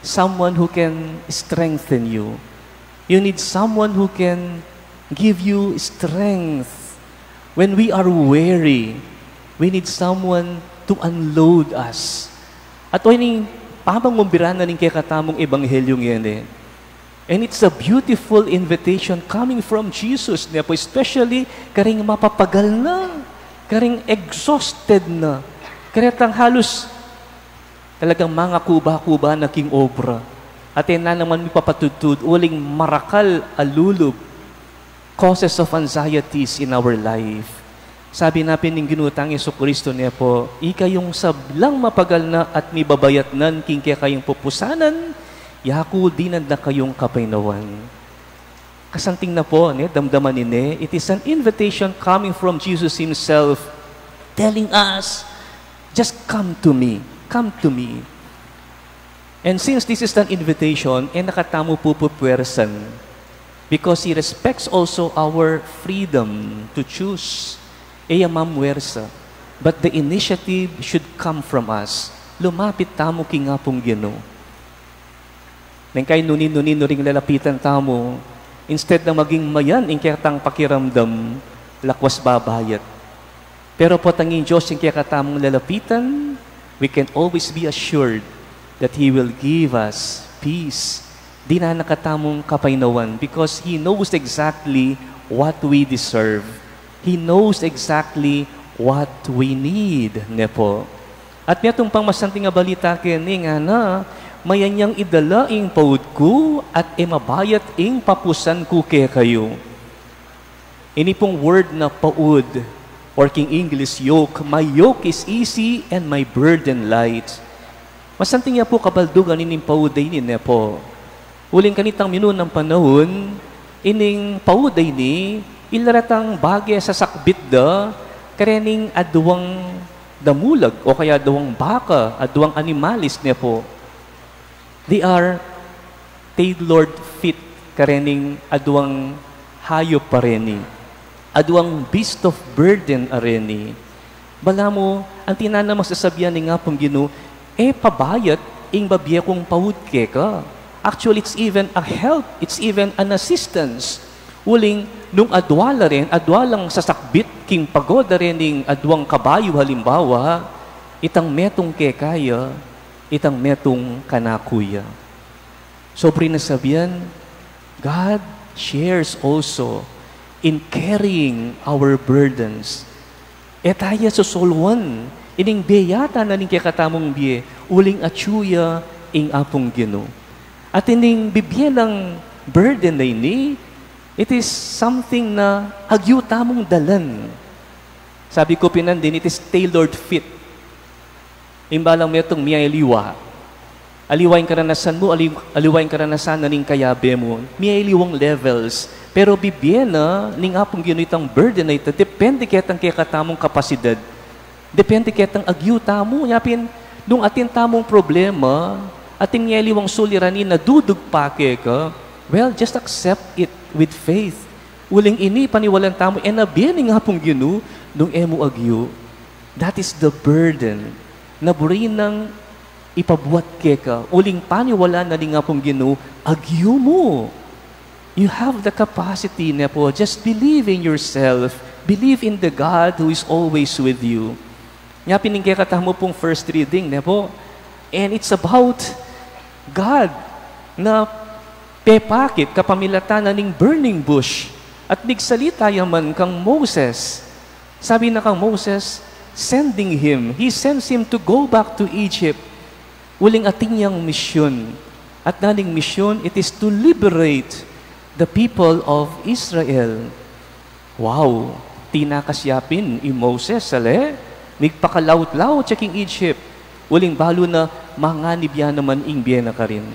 someone who can strengthen you. You need someone who can give you strength. When we are weary, we need someone to unload us. At o ini, pamangumbira na ning kekatamung ebanghelyo ngeni. And it's a beautiful invitation coming from Jesus, ne po, especially karing mapapagal na, karing exhausted na, karetang halus talagang mangakuba-kuba na king obra. At e na naman mipapatudtud uling marakal a lulub, causes of anxieties in our life. Sabi na pin ning Ginu tang Jesucristo ne po, "Ikayung sablang mapagal na at mibabayatnan king kekayung pupusanan, yaku dinan da kayung kapaynawan." Kasanting na po, ne, damdaman ini, it is an invitation coming from Jesus Himself, telling us, "Just come to me, come to me." And since this is an invitation, e na katamu pupupwersan, because He respects also our freedom to choose. E ya mamwersa, but the initiative should come from us. Lumapit tamu king Apung Ginu. Neng kaya nuni-nuni no ring lalapitan tamu, instead na maging mayan ing kekatang pakiramdam, lakwas babayat. Pero potang ing Dios ing kekatamung lalapitan, we can always be assured that He will give us peace. Dinan na katamung kapaynawan because He knows exactly what we deserve. He knows exactly what we need, ne po. At metung pang masanting a balita keni, ngana, mayan yang idala ing paud ku at e mabayat ing papusan ku kekayu. Ini pung word na paud, or king English yoke, "My yoke is easy and my burden light." Masanting ya pu kabaldugan ining paud a ini, ne po. Uling kanitang minunang panaun, ining paud a ini, ila retang bage sasakbit da, karening aduang damulag, o kaya aduang baka, aduang animalis, ne po. They are tailored fit karening aduang hayop a reni, aduang beast of burden a reni. Balamu, anti na namang sasabian ning Apung Ginu, e pabayat ing babie kung paud keka. Actually, it's even a help, it's even an assistance. Uling, nung adua la rin, adua lang sasakbit king pagoda rin ning aduang kabayu halimbawa, itang metung keka ya, itang metung kanaku ya. So, prin na sabian, God shares also in carrying our burdens. E ta ya sosoluan ining bie yata na ning kekatamung bie, uling atyu ya ing Apung Ginu. At ining bibie nang burden a ini, it is something na agyu tamung dalan. Sabi ku pin nandin, it is tailored fit. Imbalang metung mie aliwa. Aliwa ing karanasan mu, ali-, aliwa ing karanasan na ning kayabe mu. Mie aliwang levels. Pero bibie na ning Apung Ginu itang burden a ita, depende ketang kekatamung kapasidad. Depende ketang agyu tamu. Nya pin, nung atin tamung problema, atin mie aliwang suliranin a dudugpa keka, well, just accept it with faith. Uling ini paniwalan tamu, e na bie ning Apung Ginu nung e mu agyu. That is the burden na buri nang ipabuat keka, uling paniwalan na ning Apung Ginu, agyu mu. You have the capacity, ne po. Just believe in yourself. Believe in the God who is always with you. Nya pin ing kekatamu pung first reading, ne po. And it's about God na pepakit kapamilatan na ning burning bush at migsalita ya man kang Moses. Sabi na kang Moses, sending him, he sends him to go back to Egypt. Uling atin yang misyon. At naning misyon, it is to liberate the people of Israel. Wow! Tinakas ya pin i Moses, ale? Migpakalaut-laut ya king Egypt. Uling balu na manganib ya naman ing bie na karin.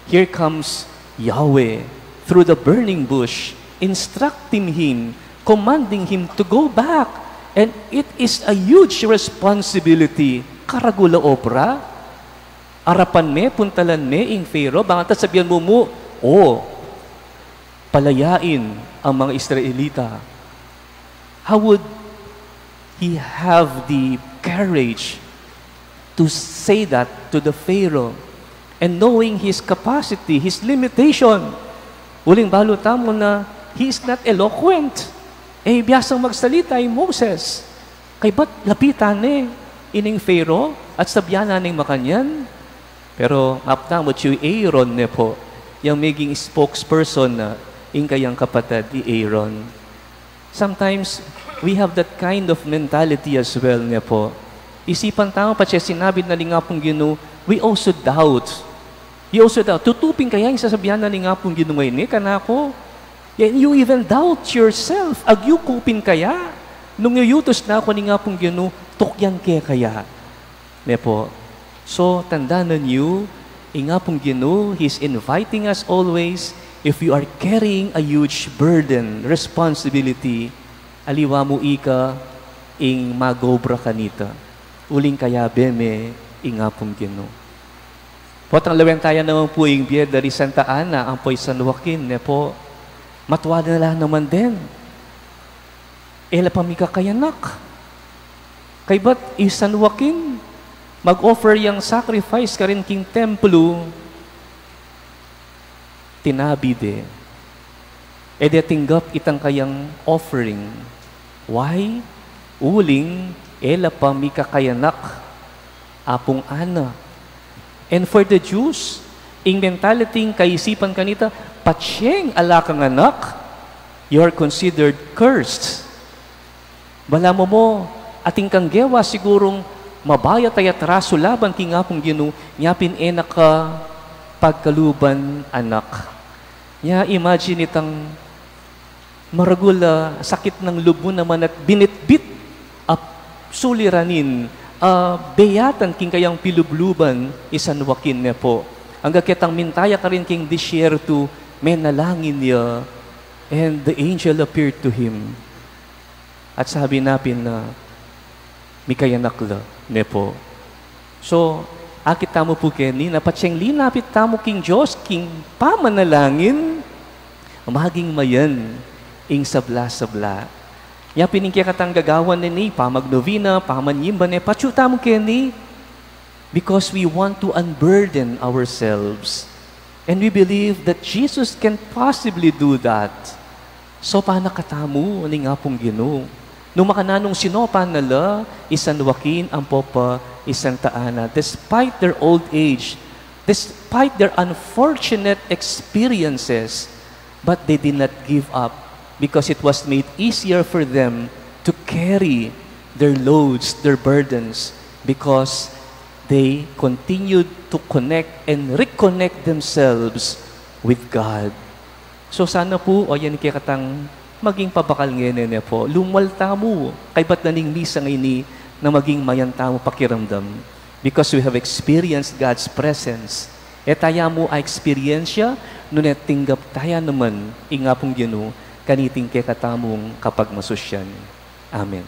Here comes Yahweh through the burning bush, instructing him, commanding him to go back. And it is a huge responsibility. Karagul a obra. Arapan me, puntalan me ing Pharaoh, bang ta sabian mu mu, o, palayain ang mga Israelita. How would he have the courage to say that to the Pharaoh? And knowing his capacity, his limitation, uling balu tamu na he is not eloquent. E biasang magsalita i Moses. Kaybat lapitan ne ining Pharaoh at sabian na ning makanyan. Pero ngap tamu atyu i Aaron, ne po, yang meging spokesperson na ing kayang kapatad, i Aaron. Sometimes, we have that kind of mentality as well, ne po. Isipan tamu, patse sinabi na ning Apung Ginu, we also doubt. We also doubt. Tutu pin kaya ing sasabian na ning Apung Ginu ngeni kanaku? And you even doubt yourself. Agyu ku pin kaya? Nung iyutus na ku ning Apung Ginu, tukyan ke kaya? Ne po. So, tandanan yu, ing Apung Ginu, He's inviting us always. If you are carrying a huge burden, responsibility, aliwa mu ika ing mag-obra kanita. Uling kayabe me ing Apung Ginu. Potang lawen taya naman pu ing bie da ri Santa Ana ampo i San Joaquin, ne pu. Matua na la naman den. E la pa mikakayanak. Kaybat i San Joaquin, mag-offer yang sacrifice karin king templo, tinabi de. E de tinggap itang kayang offering. Why? Uling e la pa mikakayanak, Apung Ana. And for the Jews, ing mentality, ing kaisipan kanita, patseng ala kang anak, you are considered cursed. Balamu mu, atin kang gewa sigurung mabayat a atraso laban king Apung Ginu, nya pin e na ka pagkaluban anak. Nya imagine itang maragul a sakit ning lub mu naman at binitbit a suliranin, a beyatan king kayang pilubluban i San Joaquin, ne pu. Angga ketang minta ya karin king disyertu, menalangin ya, and the angel appeared to him. At sabi na pin na, mikayanak la, ne pu. So, akit tamu pu keni, na patseng linapit tamu king Dios, king pamanalangin, maging mayan ing sabla-sabla. Nya pin ing kekatang gagawan neni, pamagnovena, pamanyimba, ne patsu tamu keni, because we want to unburden ourselves. And we believe that Jesus can possibly do that. Sopan na katamu ning Apung Ginu. Nung makananung sinopan na la i San Joaquin ampo pa i Santa Ana, despite their old age, despite their unfortunate experiences, but they did not give up because it was made easier for them to carry their loads, their burdens, because they continued to connect and reconnect themselves with God. So sana pu, o yan kekatang maging pabakal ngeni, ne pu. Lumwal tamu, kaybat na ning misa ngeni, na maging mayan tamu pakiramdam. Because we have experienced God's presence. E taya mu a eksperyensya, nune tinggap taya naman ing Apung Ginu, kaniting kekatamung kapagmasusyan. Amen.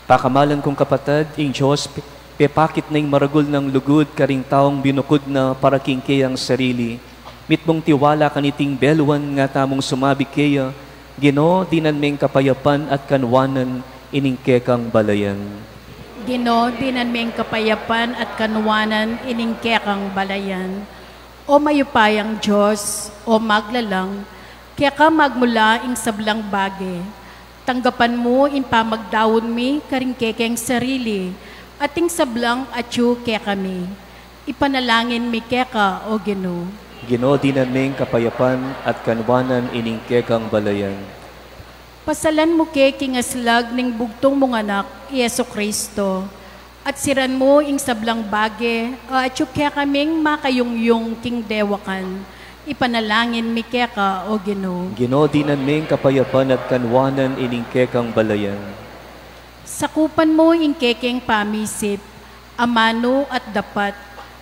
Pakamalan kung kapatad, ing Dios pe-, pepakit na ing maragul nang lugud karing taung binukud na para king keyang sarili. Mitmung tiwala kaniting beluan nga tamung sumabi keya, Ginu, dinan me ing kapayapan at kanwanan ining kekang balayan. Ginu, dinan me ing kapayapan at kanwanan ining kekang balayan. O mayupayang Dios, o maglalang, keka magmula ing sablang bage. Tanggapan mu ing pamagdaun mi karing kekeng sarili, at ing sablang atyu kekami. Ipanalangin mi keka, O Ginu. Ginu, dinan me ing kapayapan at kanwanan ining kekang balayan. Pasalan mu ke king aslag ning bugtung mung Anak, i Jesucristo, at siran mu ing sablang bage, a atyu kekaming makayungyung king dewakan. Ipanalangin mi keka, O Ginu. Ginu, dinan me ing kapayapan at kanwanan ining kekang balayan. Sakupan mu ing kekeng pamisip, amanu at dapat,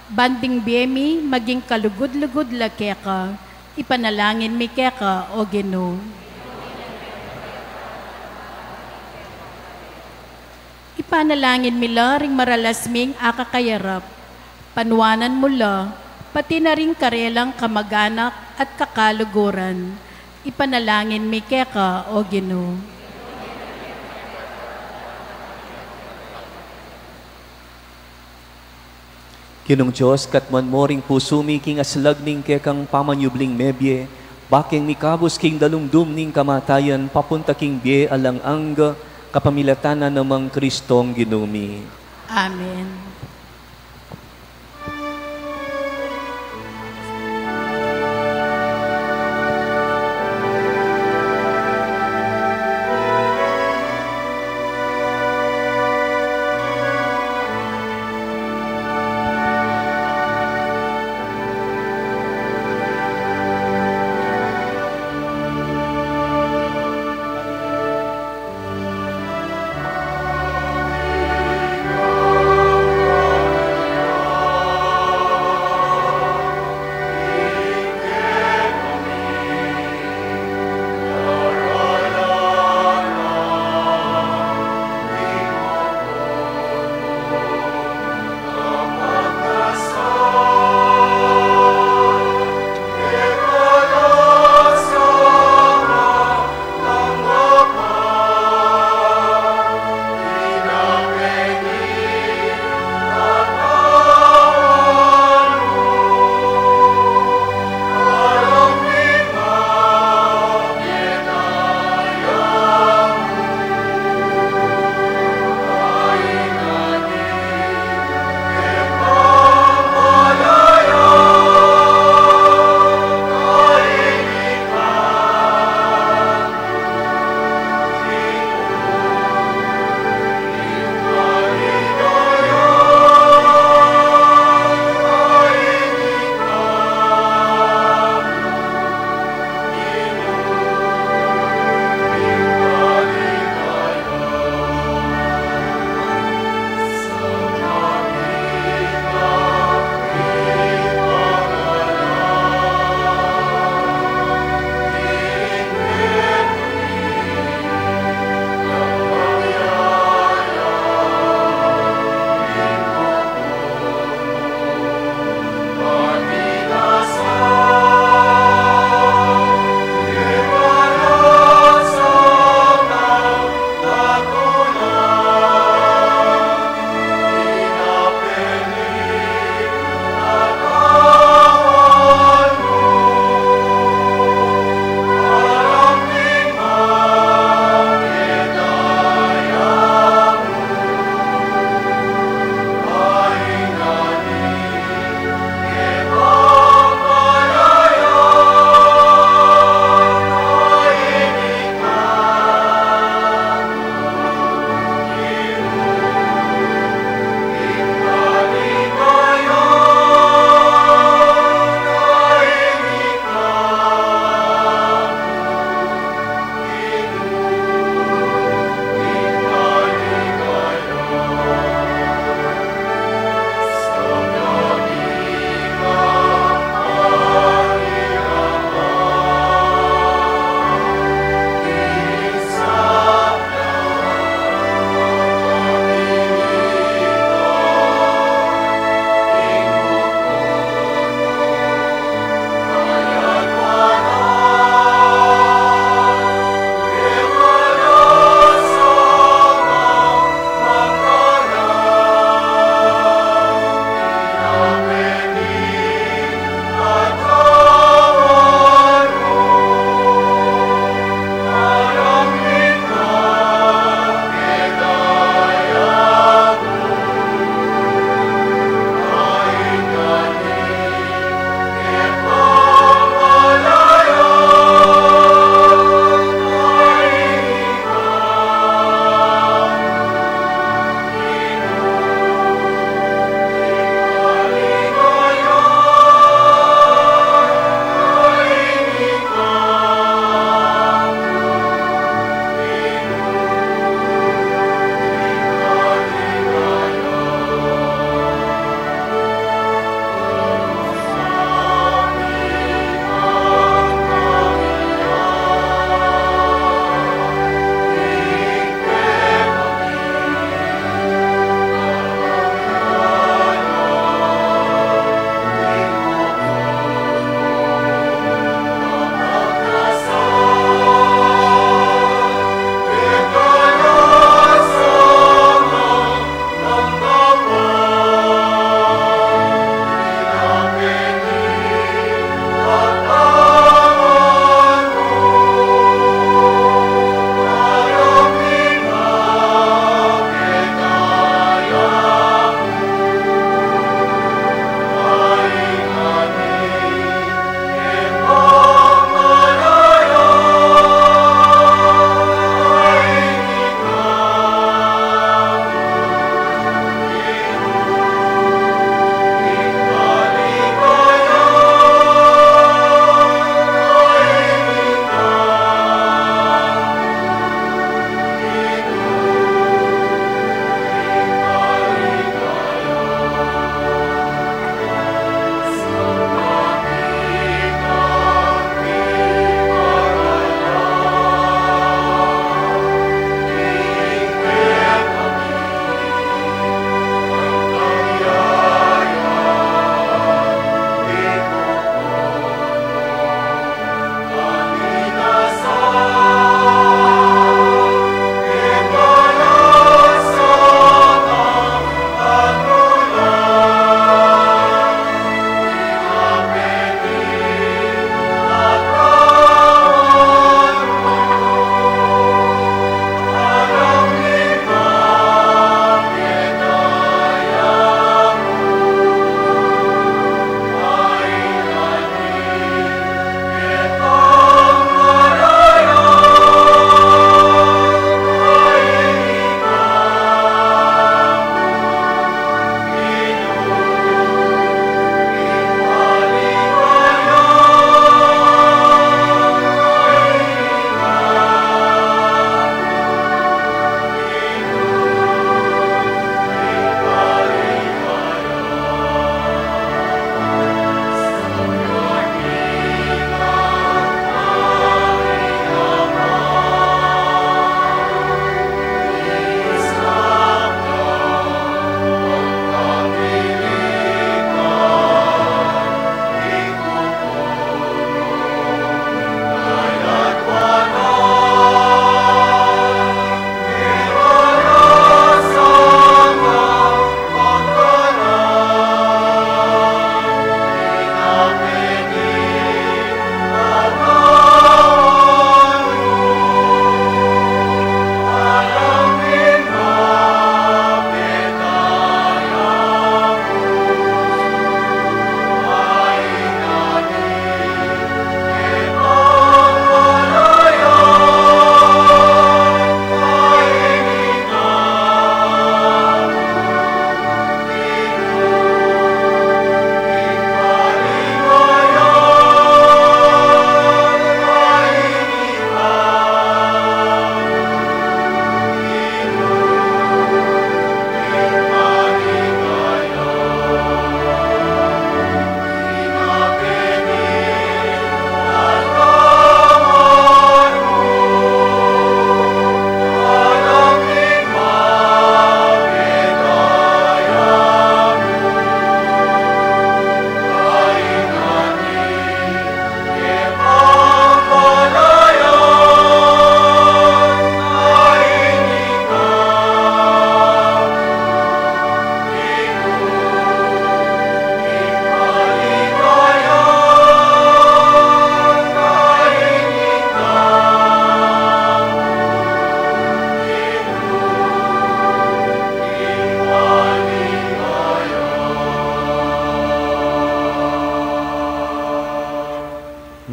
ban ding bie mi maging kalugud-lugud la keka. Ipanalangin mi keka, O Ginu. Ipanalangin mi la ring maralas ming akakayarap. Panwanan mu la, pati na ring karelang kamaganak at kakaluguran. Ipanalangin mi keka, O Ginu. Ginung Dios, katmuan mu ring pusu mi king aslag ning kekang pamanyubling mebie, bakeng mikabus king dalumdum ning kamatayan papunta king bie alang angga, kapamilatan na nang Kristong Ginu mi. Amen.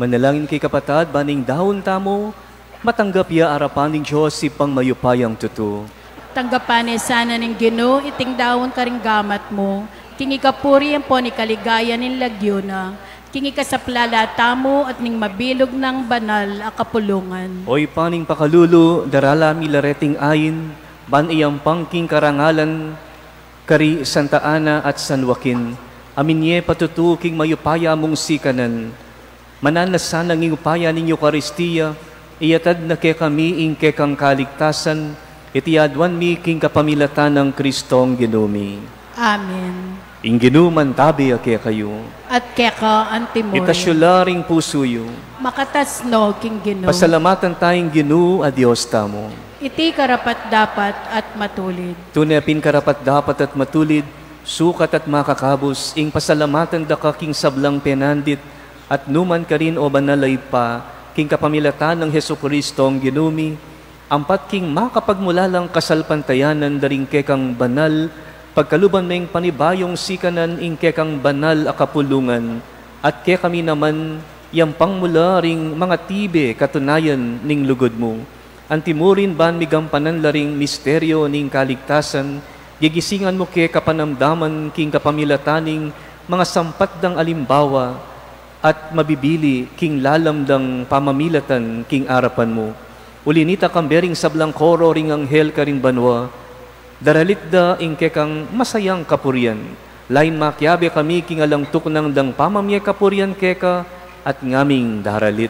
Manalangin kayu, kapatad, ban ing daun tamu matanggap ya arapan ning Dios Ibpang mayupayang tutu. Tanggapan na sana ning Ginu iting daun karing gamat mu, king ikapuri ampon ikaligaya ning lagyu na, king ikasaplala tamu at ning mabilug nang banal a kapulungan. O Ibpa ning pakalulu, darala mi la reting ain, ban iyampang king karangalan kari Santa Ana at San Joaquin, a minye patutu king mayupaya mung sikanan. Mananu la sanang ing upaya ning Eukaristia, iyatad na kekami ing kekang kaligtasan, iti aduan mi king kapamilatan nang Kristong Ginu mi. Amen. Ing Ginu mantabi ya kekayu. At keka antimurin. Itas yu la ring pusu yu. Makatas no king Ginu. Pasalamatan ta ing Ginu a Dios tamu. Iti karapat-dapat at matulid. Tune pin karapat-dapat at matulid, sukat at makakabus, ing pasalamatan da ka king sablang penandit, at nu man karin, o banal a Ibpa, king kapamilatan nang Jesucristong Ginu mi, ampat king makapagmulalang kasalpantayanan da ring kekang banal, pagkaluban meng panibayung sikanan ing kekang banal a kapulungan, at kekami naman, iyampang mu la ring mangatibe katunayan ning lugud mu. Antimurin ban migampanan la ring misteryo ning kaligtasan, gigisingan mu ke kapanamdaman king kapamilatan ning mangasampat dang alimbawa at mabibili king lalam dang pamamilatan king arapan mu. Uli nita, kambe ring sablang koro ring anghel karin banua, daralit da ing kekang masayang kapurian. Lain makiabe kami king alang tuknang dang pamamie kapurian keka at ngaming daralit.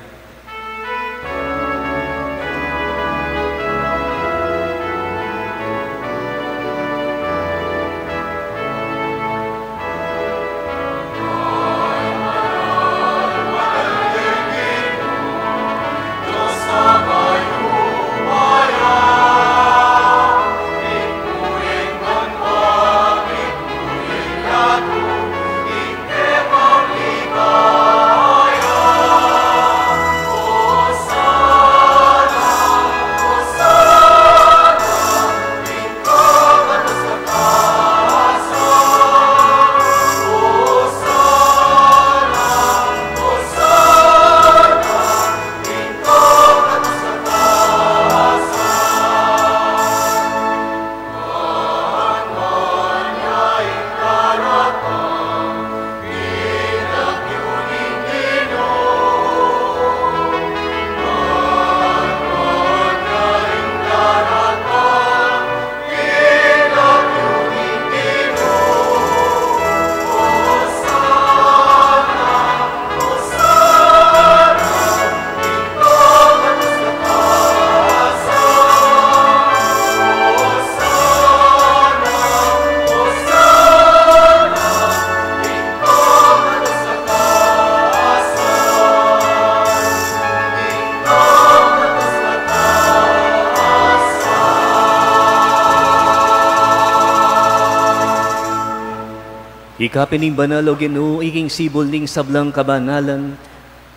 Ika pin ing banal, o Ginu, ika ing sibul ning sablang kabanalan.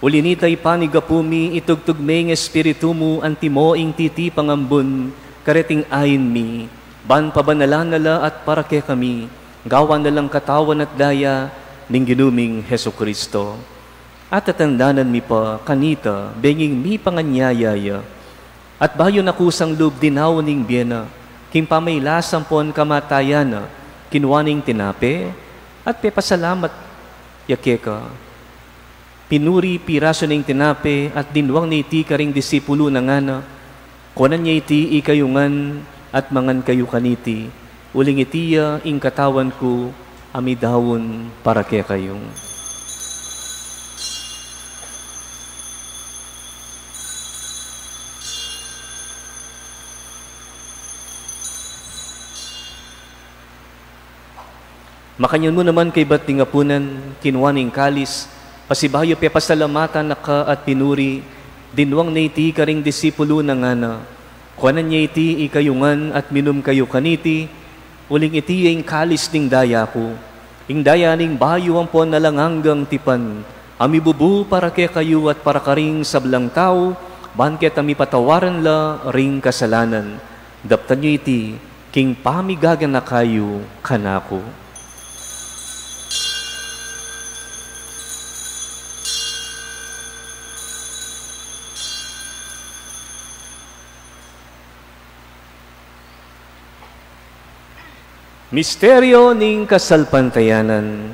Uli nita, ipanigapu mi, itugtug me ing Espiritu mu, antimo ing titi pangambun kareting ain mi, ban pabanalan na la at para kekami, gawan na lang katawan at daya ning Ginu ming Jesucristo. Atatandanan mi pa kanita, benging mipanganyaya ya, at bayu na kusang lub dinaun ing bie na, king pamailas ampon kamatayan na, kinua ne ing tinape, at pepasalamat ya keka. Pinuri, pirasu ne ing tinape, at dinwang ne iti karing disipulu na, ngana: Kuanan ye iti ikayu ngan at mangan kayu kaniti, uling iti ya ing katawan ku a midaun para kekayu. Makanyan mu naman kaybat ning apunan, kinua ne ing kalis, pasibayu pepasalamatan na ka at pinuri, dinwang ne iti karing disipulu na, ngana: Kuanan ye iti ikayu ngan at minum kayu kaniti, uling iti ya ing kalis ning daya ku, ing daya ning bayu ampon alang anggang tipan, a mibubu para kekayu at para karing sablang tau, ban keta mipatawaran la ring kasalanan. Daptan yu iti king pamigaganaka yu kanaku. Misteryo ning kasalpantayanan.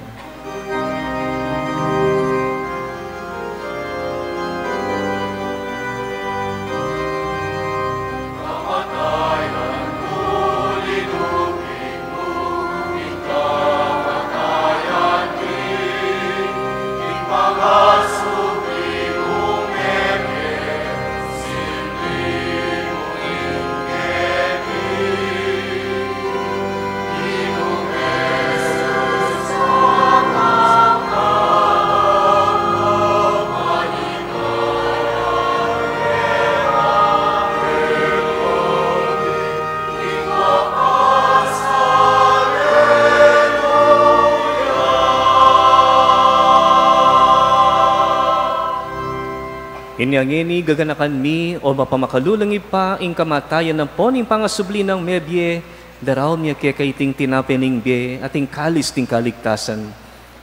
Inya ngeni gaganakan mi, o mapamakalulung Ibpa, ing kamatayan ampon ing pangasubli nang mebie, daraun mi keka iting tinape ning bie at ing kalis ning kaligtasan.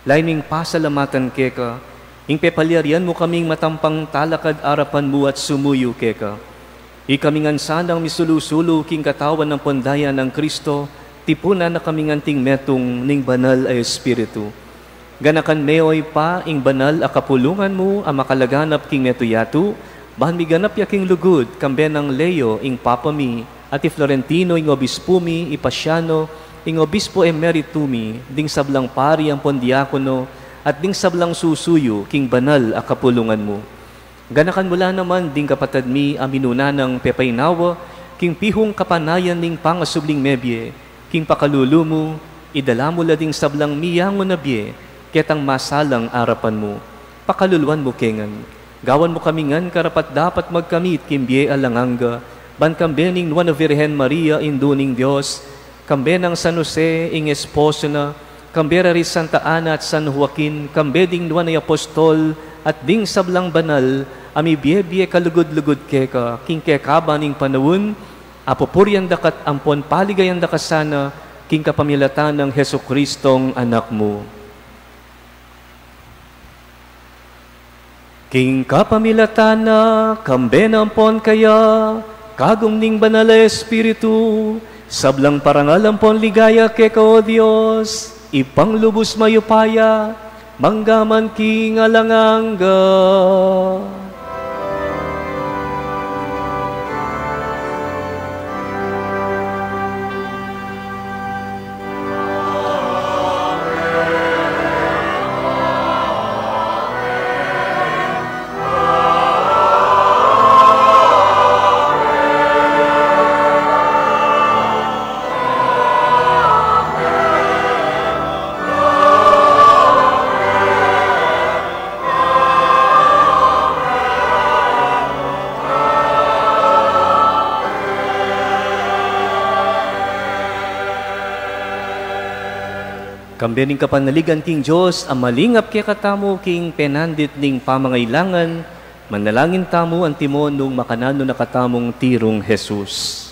Lalu ming pasalamatan keka, ing pepalyarian mu kaming matampang talakad arapan mu at sumuyu keka. Ikami ngan sanang misulu-sulu king katawan ampon daya nang Kristo, tipunan na kami ngan king metung ning Banal a Espiritu. Ganakan me, o Ibpa, ing banal a kapulungan mu a makalaganap king metung yatu, ban miganap ya king lugud, kambe nang Leo ing Papa mi, at i Florentino ing Obispu mi, i Pasiano ing Obispu Emeritu mi, ding sablang pari ampon diakono, at ding sablang susuyu king banal a kapulungan mu. Ganakan mu la naman ding kapatad mi a minuna nang pepaynawa king pihung kapanayan ning pangasubling mebie, king pakalulu mu, idala mu la ding sablang miyangu na bie, ketang masalang arapan mu. Pakaluluan mu ke ngan. Gawan mu kami ngan karapat-dapat magkamit king bie alang angga, ban kambe ning Nuan a Virgen Maria, Indu ning Dios, kambe nang San Jose, ing esposo na, kambe da ri Santa Ana at San Joaquin, kambe ding Nuan a Apostol, at ding sablang banal, a mibie-bie kalugud-lugud keka, king kekaban ning panaun, apupurian da ka at ampon paligayan da ka sana, king kapamilatan nang Jesucristong Anak mu. King kapamilatan na, kambe na ampon kaya, kagum ning Banal a Espiritu, sablang parangal ampon ligaya keka, o Dios, Ibpang lubus mayupaya, mangga man king alang angga. Kambe ning kapanaligan king Dios a malingap kekatamu king penandit ning pamangailangan, manalangin tamu antimo nung makananu na katamung tirung Jesus.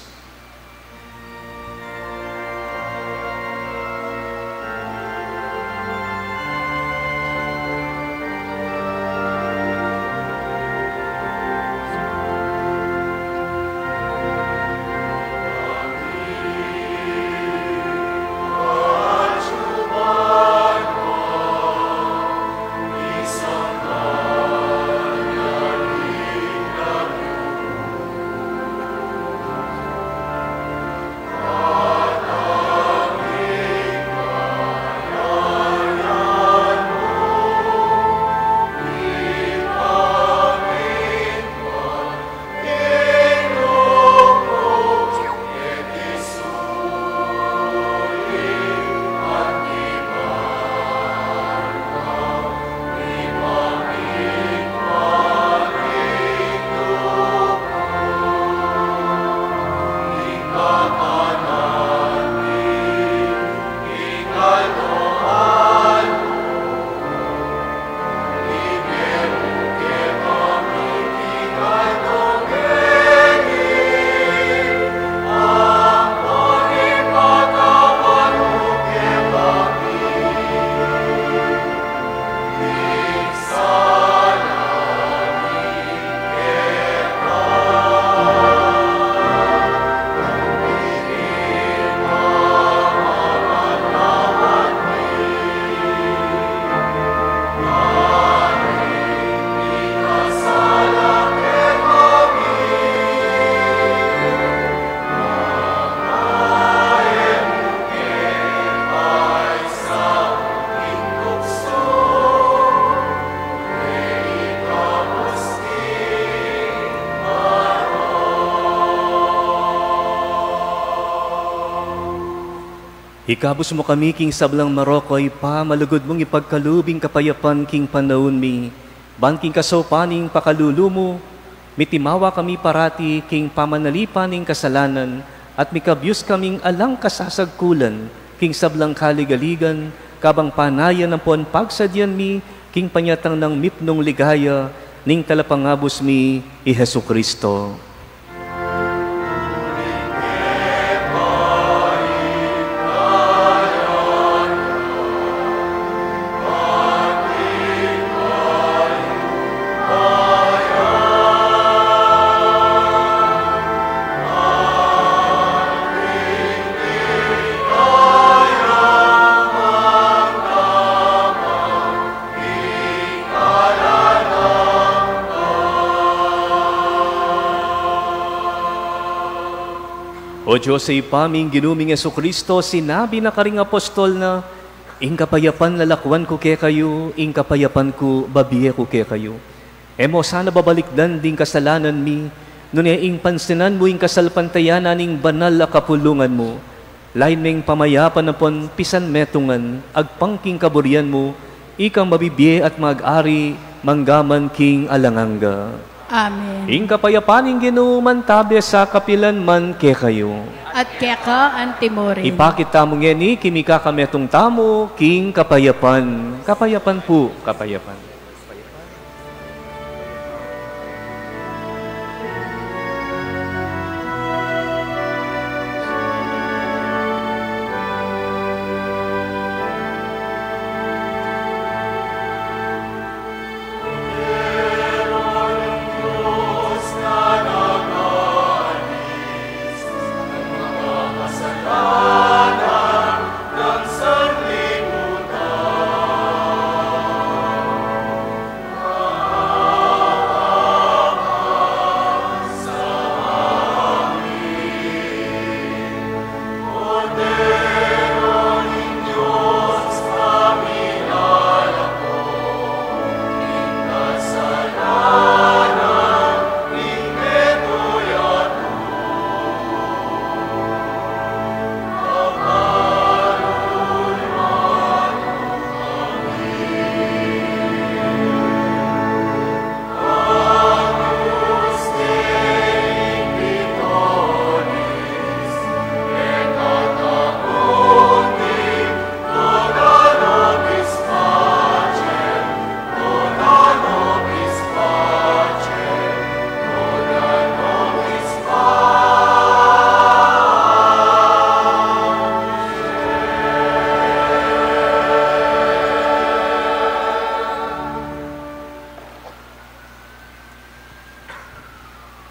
Ikabus mu kami king sablang marok, o Ibpa, malugud mung ipagkalub ing kapayapan king panaun mi, ban king kasaupan ning pakalulu mu, mitimawa kami parati king pamanalipan ning kasalanan, at mikabus kaming alang kasasagkulan king sablang kaligaligan, kabang panayan ampon pagsadyan mi king panyatang nang mipnung ligaya ning Talapangabus mi, i Jesucristo. O Dios, Ibpa ming Ginu ming Jesucristo, sinabi na karing apostol na, "Ing kapayapan lalakwan ku kekayu, ing kapayapan ku babie ku kekayu." E mo sana babalikdan ding kasalanan mi, nune ing pansinan mu ing kasalpantayanan ning banal a kapulungan mu. Lain meng pamayapan ampon pisanmetungan, agpang king kaburian mu, ikang mabibie at mag-ari manggaman king alang angga. Amen. Ing kapayapan ning Ginu mantabe sa kapilan man kekayu. At keka antimurin. Ipakit tamu ngeni king mikakametung tamu king kapayapan. Kapayapan pu, kapayapan.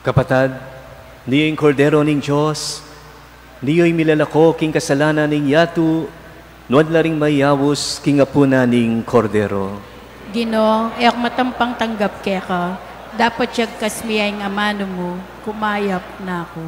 Kapatad, ini ing Kordero ning Dios, ini ing milalako king kasalanan ning yatu, nuan la ring mayaus king apunan ning Kordero. Ginu, e ku matampang tanggap keka, dapot yagkas mu ya ing amanu mu, kumayap na ku.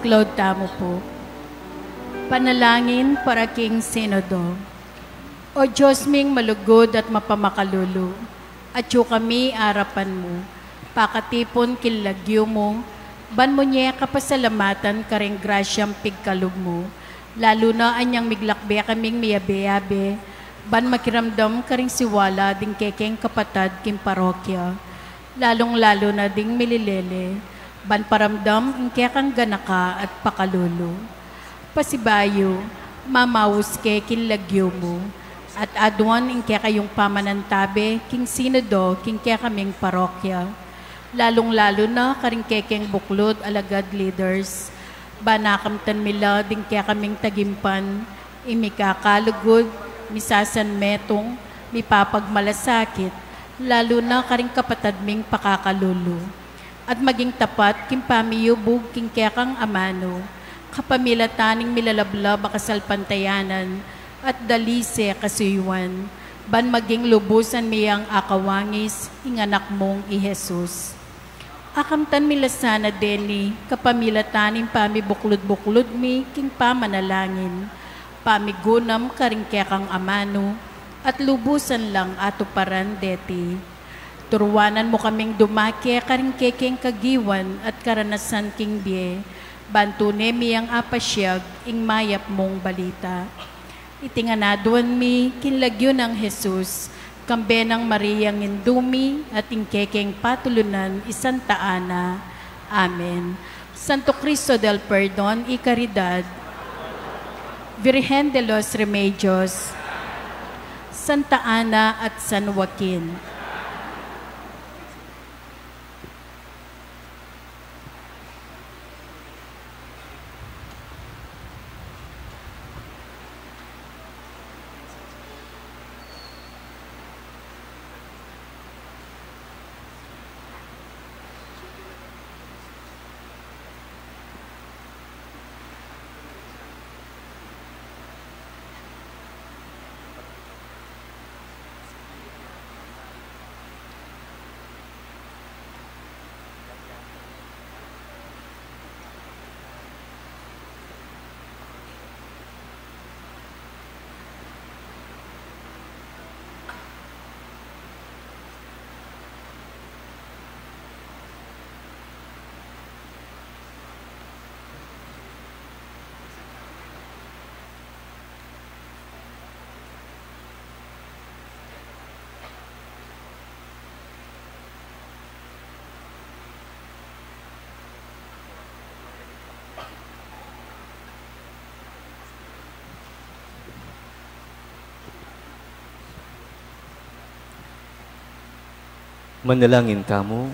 Laud tamu pu. Panalangin para king Sinodo. O Dios ming malugud at mapamakalulu, atyu kami arapan mu, pakatipun king lagyu mu, ban mu nye kapasalamatan karing grasyang pigkalub mu, lalu na anyang miglakbe kaming miyabe-yabe, ban makiramdam karing siwala ding kekeng kapatad king parokya, lalung-lalu na ding mililele, ban paramdam ing kekang ganaka at pakalulu. Pasibayu, mamaus ke king lagyu mu, at aduan ing kekayung pamanantabe king Sinodo king kekaming parokya, lalung-lalu na karing kekeng buklud alagad leaders, ban akamtan mi la ding kekaming tagimpan, ing mikakalugud, misasanmetung, mipapagmalasakit, lalu na karing kapatad ming pakakalulu. At maging tapat king pamiyubug king kekang amanu, kapamilatan ning milalablab a kasalpantayanan at dalise kasuyuan, ban maging lubusan mi yang akawangis ing Anak mung i Jesus. Akamtan mi la sana deni kapamilatan ning pamibuklud-buklud mi king pamanalangin, pamigunam karing kekang amanu, at lubusan lang atuparan deti. Turuanan mu kaming dumake karing kekeng kagiwan at karanasan king bie, ban tune mi yang apasiag ing mayap mung balita. Iti ngan aduan mi king lagyu nang Jesus, kambe nang Mariang Indu mi at ing kekeng patulunan i Santa Ana. Amen. Santo Cristo del Perdon y Caridad, Virgen de los Remedios, Santa Ana at San Joaquin. Manalangin tamu.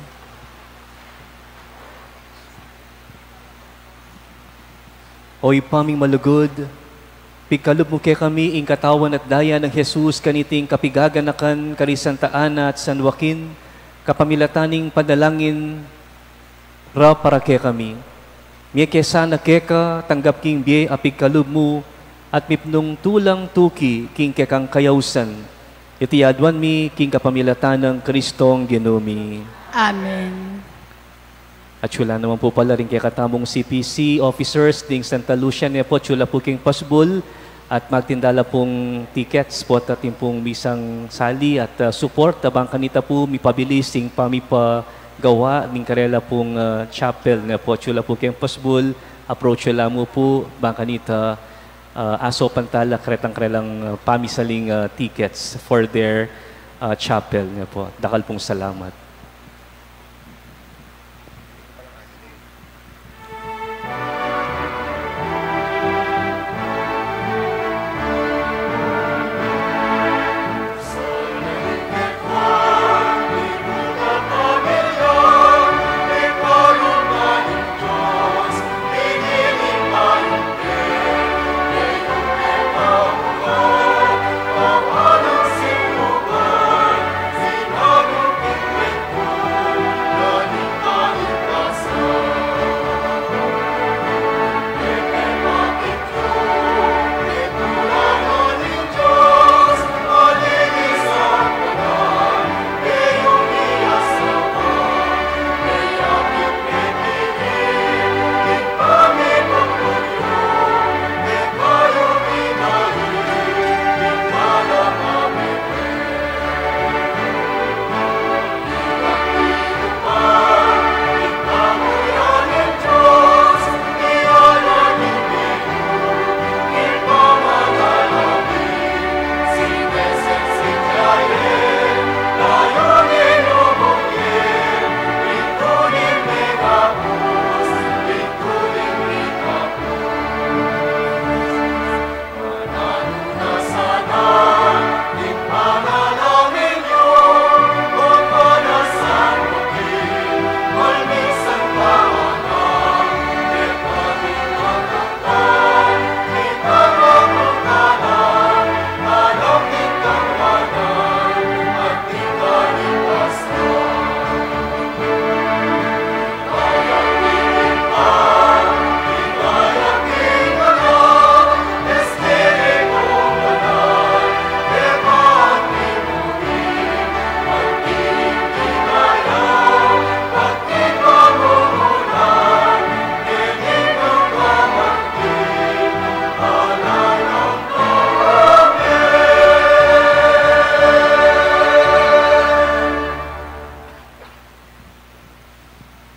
O Ibpa ming malugud, pikalub mu kekami ing katawan at daya nang Jesus kaniting kapigaganakan karing Santa Ana at San Joaquin, kapamilatan ning panalangin ra para kekami. Mie ke sana keka tanggap king bie a pigkalub mu at mipnung tulang tuki king kekang kayausan. Iti aduan mi king kapamilatan nang Kristong Ginu mi. Amen. At atyu la naman pu pala ring kekatamung C P C officers ding Santa Lucia, ne pu, atyu la pu king pasbul at magtinda la pung tickets pu at atin pung misang sali at, ah, support, ah, bang kanita pu mipabilis ing pamipagawa ning karela pung, ah, chapel, ne pu, atyu la pu king pasbul, approach la mu pu bang kanita, ah, asopan tala karetang karelang, ah, pamisaling, ah, tickets for their, ah, chapel, ne pu. Dakal pung salamat.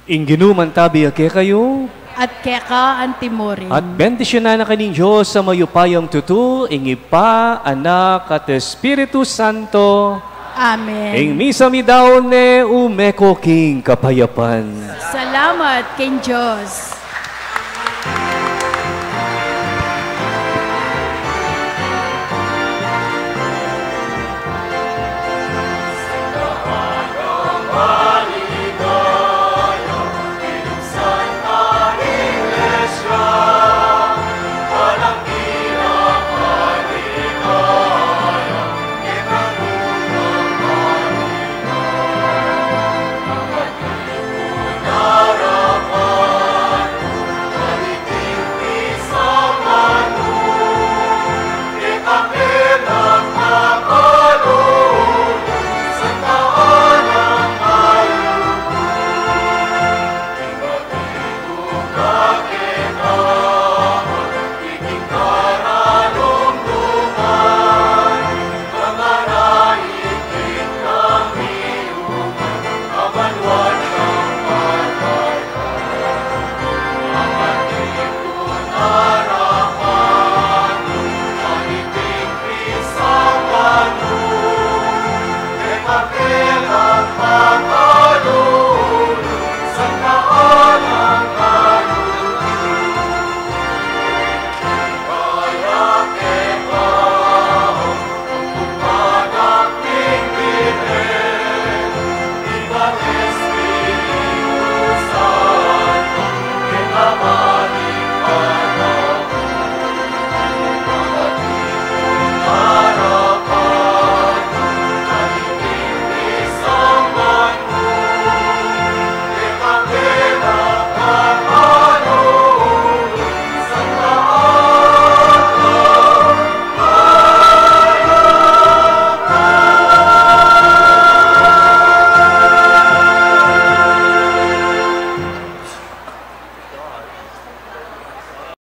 Ing Ginu mantabi ya kekayu. At keka antimurin. At bendisyunan na kayu ning Dios a mayupayang tutu, ing Ibpa, Anak, at Espiritu Santo. Amen. Ing misa midaun ne, ume ko king kapayapan. Salamat king Dios.